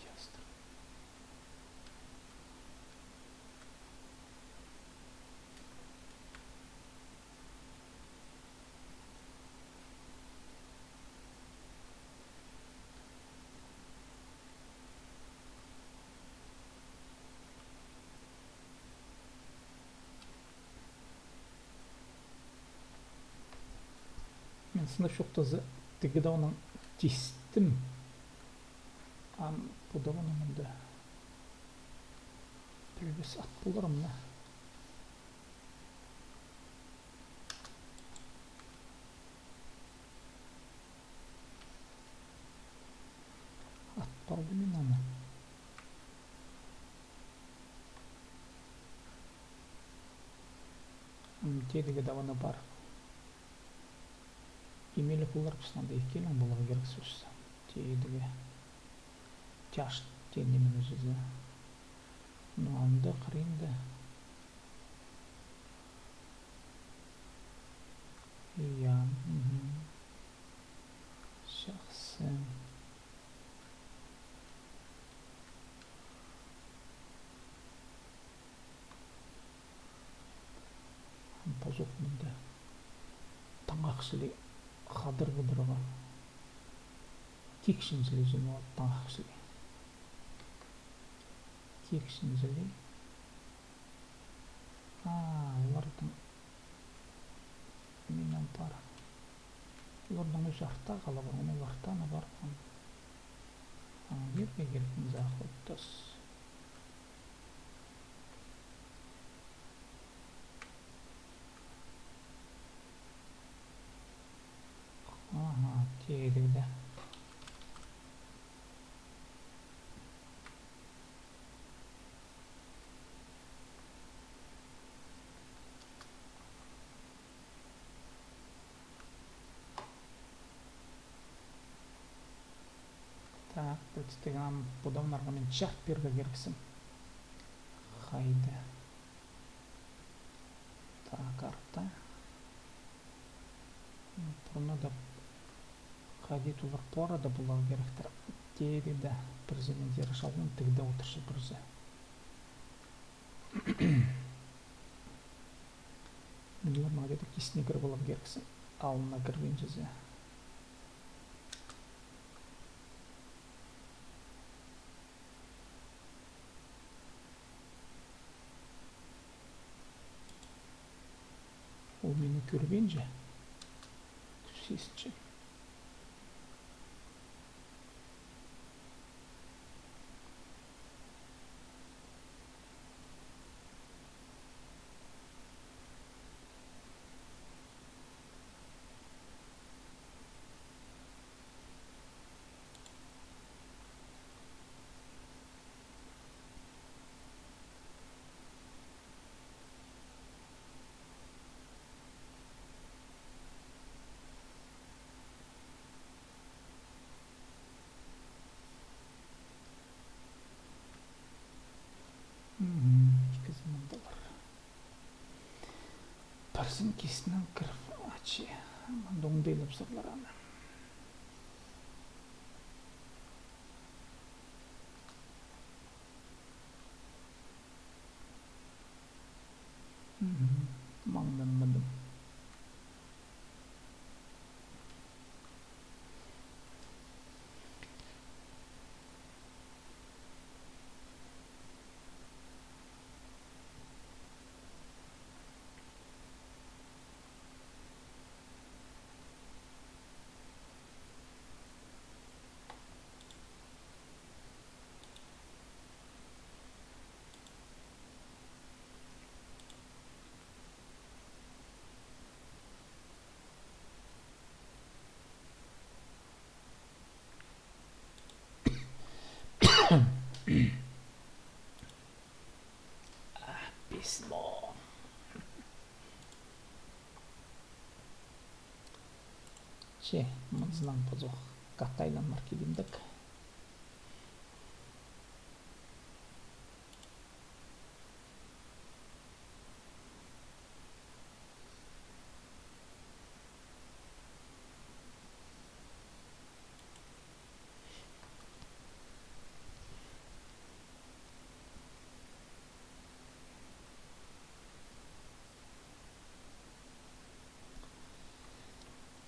Ясно. Сынап чоохтаза, тігі даа онаң тистім. Ам пу даа онаң мында. Пілбес, ат полар ма на. Ат палды мин аны. М, тидігі даа онаң пар. Нимеле полар, пістің анда іккелең поларға кирек сӧс. Тидігі. Тяж тее ниме чізе. Ну, анда хыринда. Я, мгм. Чахсы. Пазох мында. Таңах чіли хадар-хыдарға. Кикчен чіли чіні ол таңах чіли. Кикчен чіли. А, олардың минең пар. Олардың ӱзі артта хала парған, ол артта на парған. Анаң пирге кирек ниме заход тас. Аха, тидіг дее. Так, пілдістіг, ам пу давнарға мин чарт пирге кирексім. Хайда. Так, артта. Пурнада хайди тулар пора да поларға киректер. Тидіг дее пірсі мин тері чалғам, тігде одырча пірсі. Мин олар мағаа даа кистіне кіріп аларға кирексім. Алнына кірбинчезе. Ол мині кӧрбинче. Тӱсчезінче. Мгм. Ікі замандағылар. Пірсін кистінең кіріп, ачы. Мында оңдайлап салар аны. Мгм. Маңнанмадым. А, письмо. Че, мынзынаң пазох катайланар килімдік.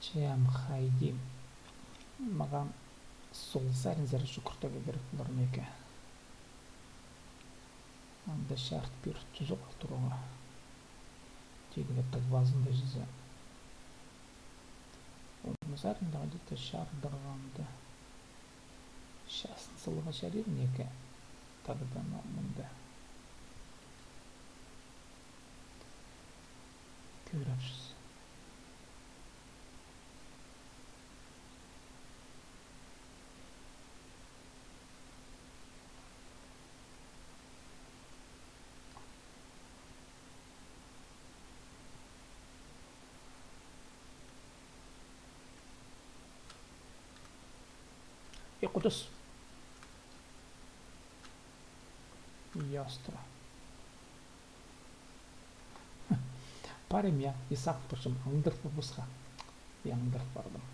Че, ам хайди. Мағаа сол саринзар чӱгӱртіг кирек полар ма ке. Анда чарт пир тӱзік турарға. Тидіг тіг пазында чізе. Мызарында где-то чардырғанда. Часын саларға чарир неке. Тағда мында. Кӧрербіс. Е, Худас. Ястыра. Парим я, и сағын парчам, аңдарып парбасха. И аңдарып пардым.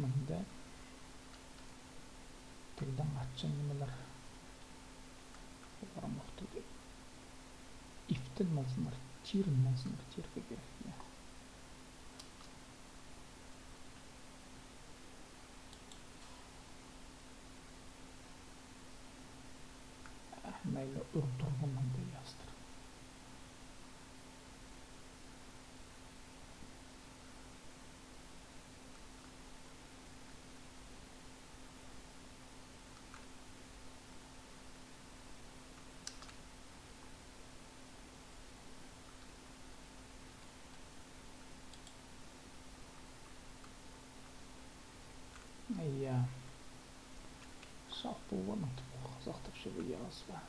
Мында тігдең атчаң нимелер. Олар мохты дее. Иптен малзыннар, тирін малзыннар, тирге кирек, я. Ах, майлы ӱр турғаннаң даа ястыр. Ай, я. Сах полғаның тіп, ол хазахтап чӧре язба.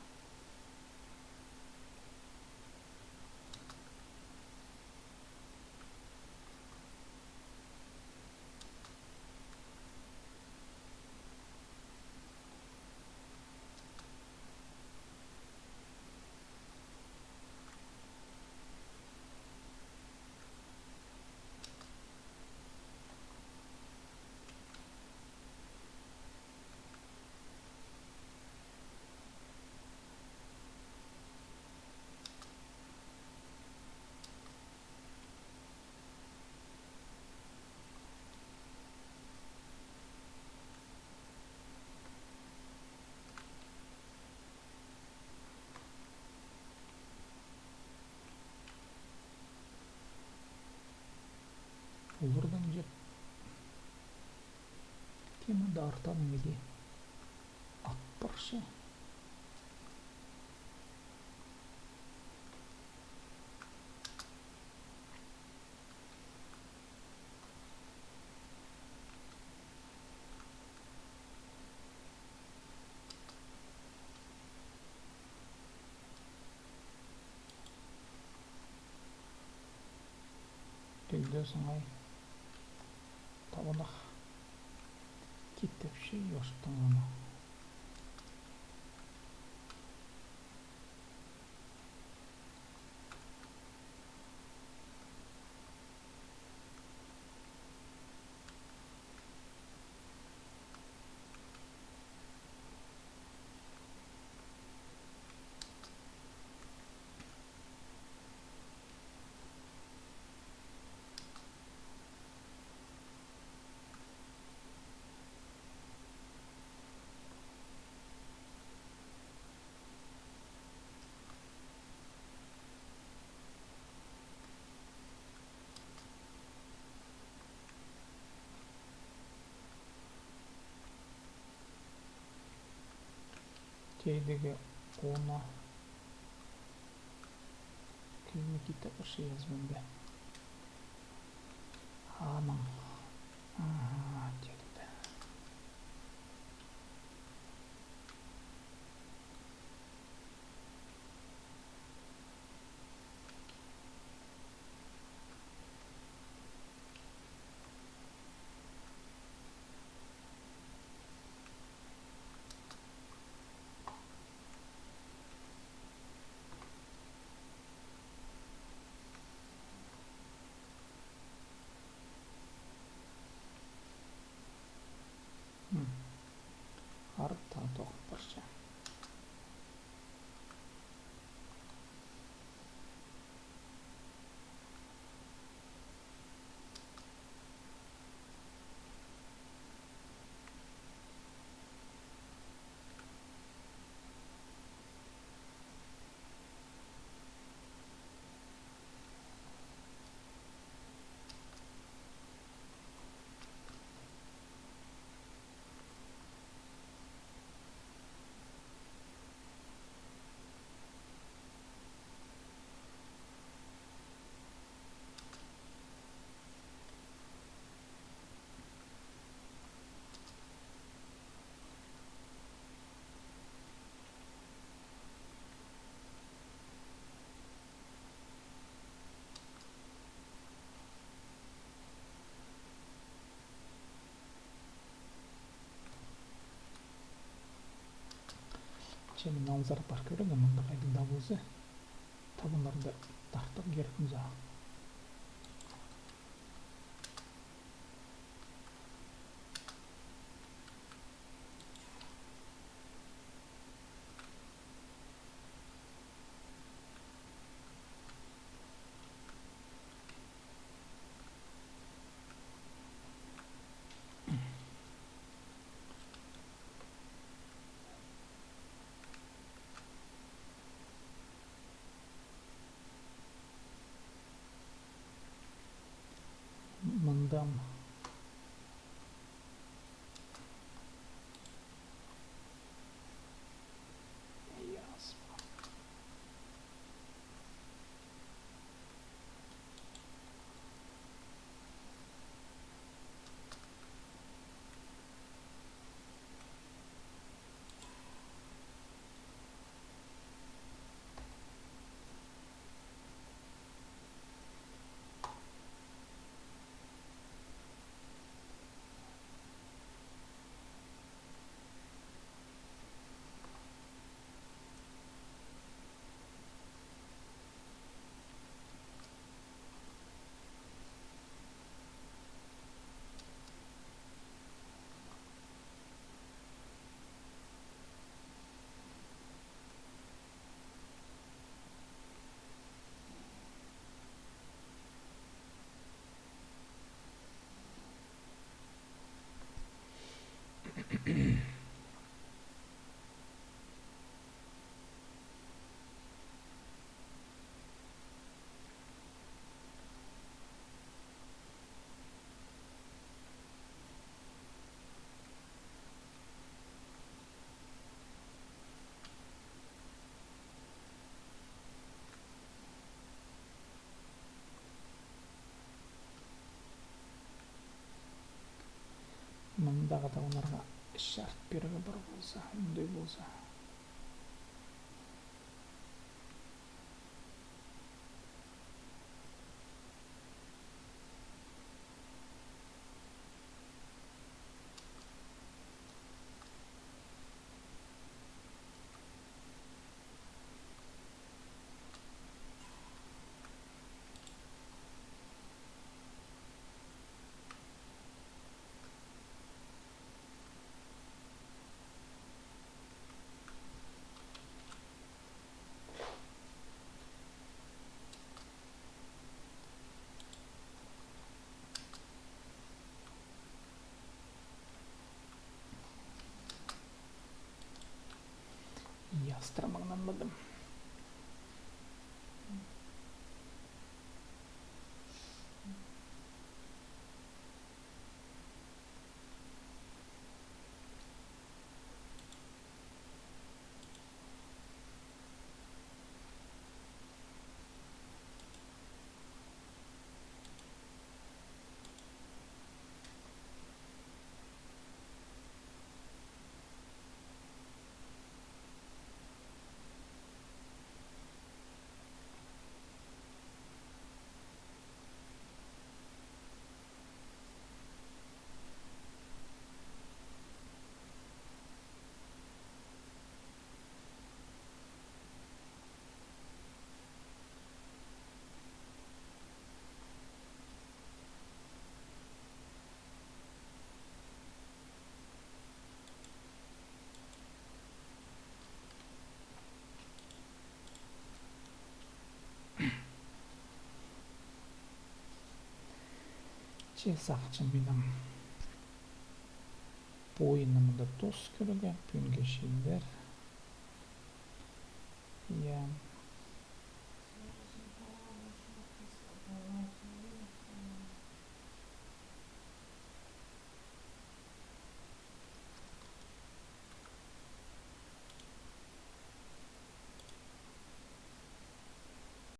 Олардаң чӧп. Кем анда артаның иди? Ат парча. Тігде сыңай. Табынах. Китепче йоштың ана. Тейдегі оны килме китте парча язбам ба? Аның. Аха, тейдегі. Че мин алзар пар кӧрерге, мында хайдағ даа полза, табыннарны тартарға кирек полза. Мындаң. Ясно. Мындағы табыннарға чарыт пирерге пар полза, оңдай полза. Ястыра маңнанмадым. Че сағынчам мин ам пу ойынны мында тоос кӧрерге, пӱӱнге читер. Я.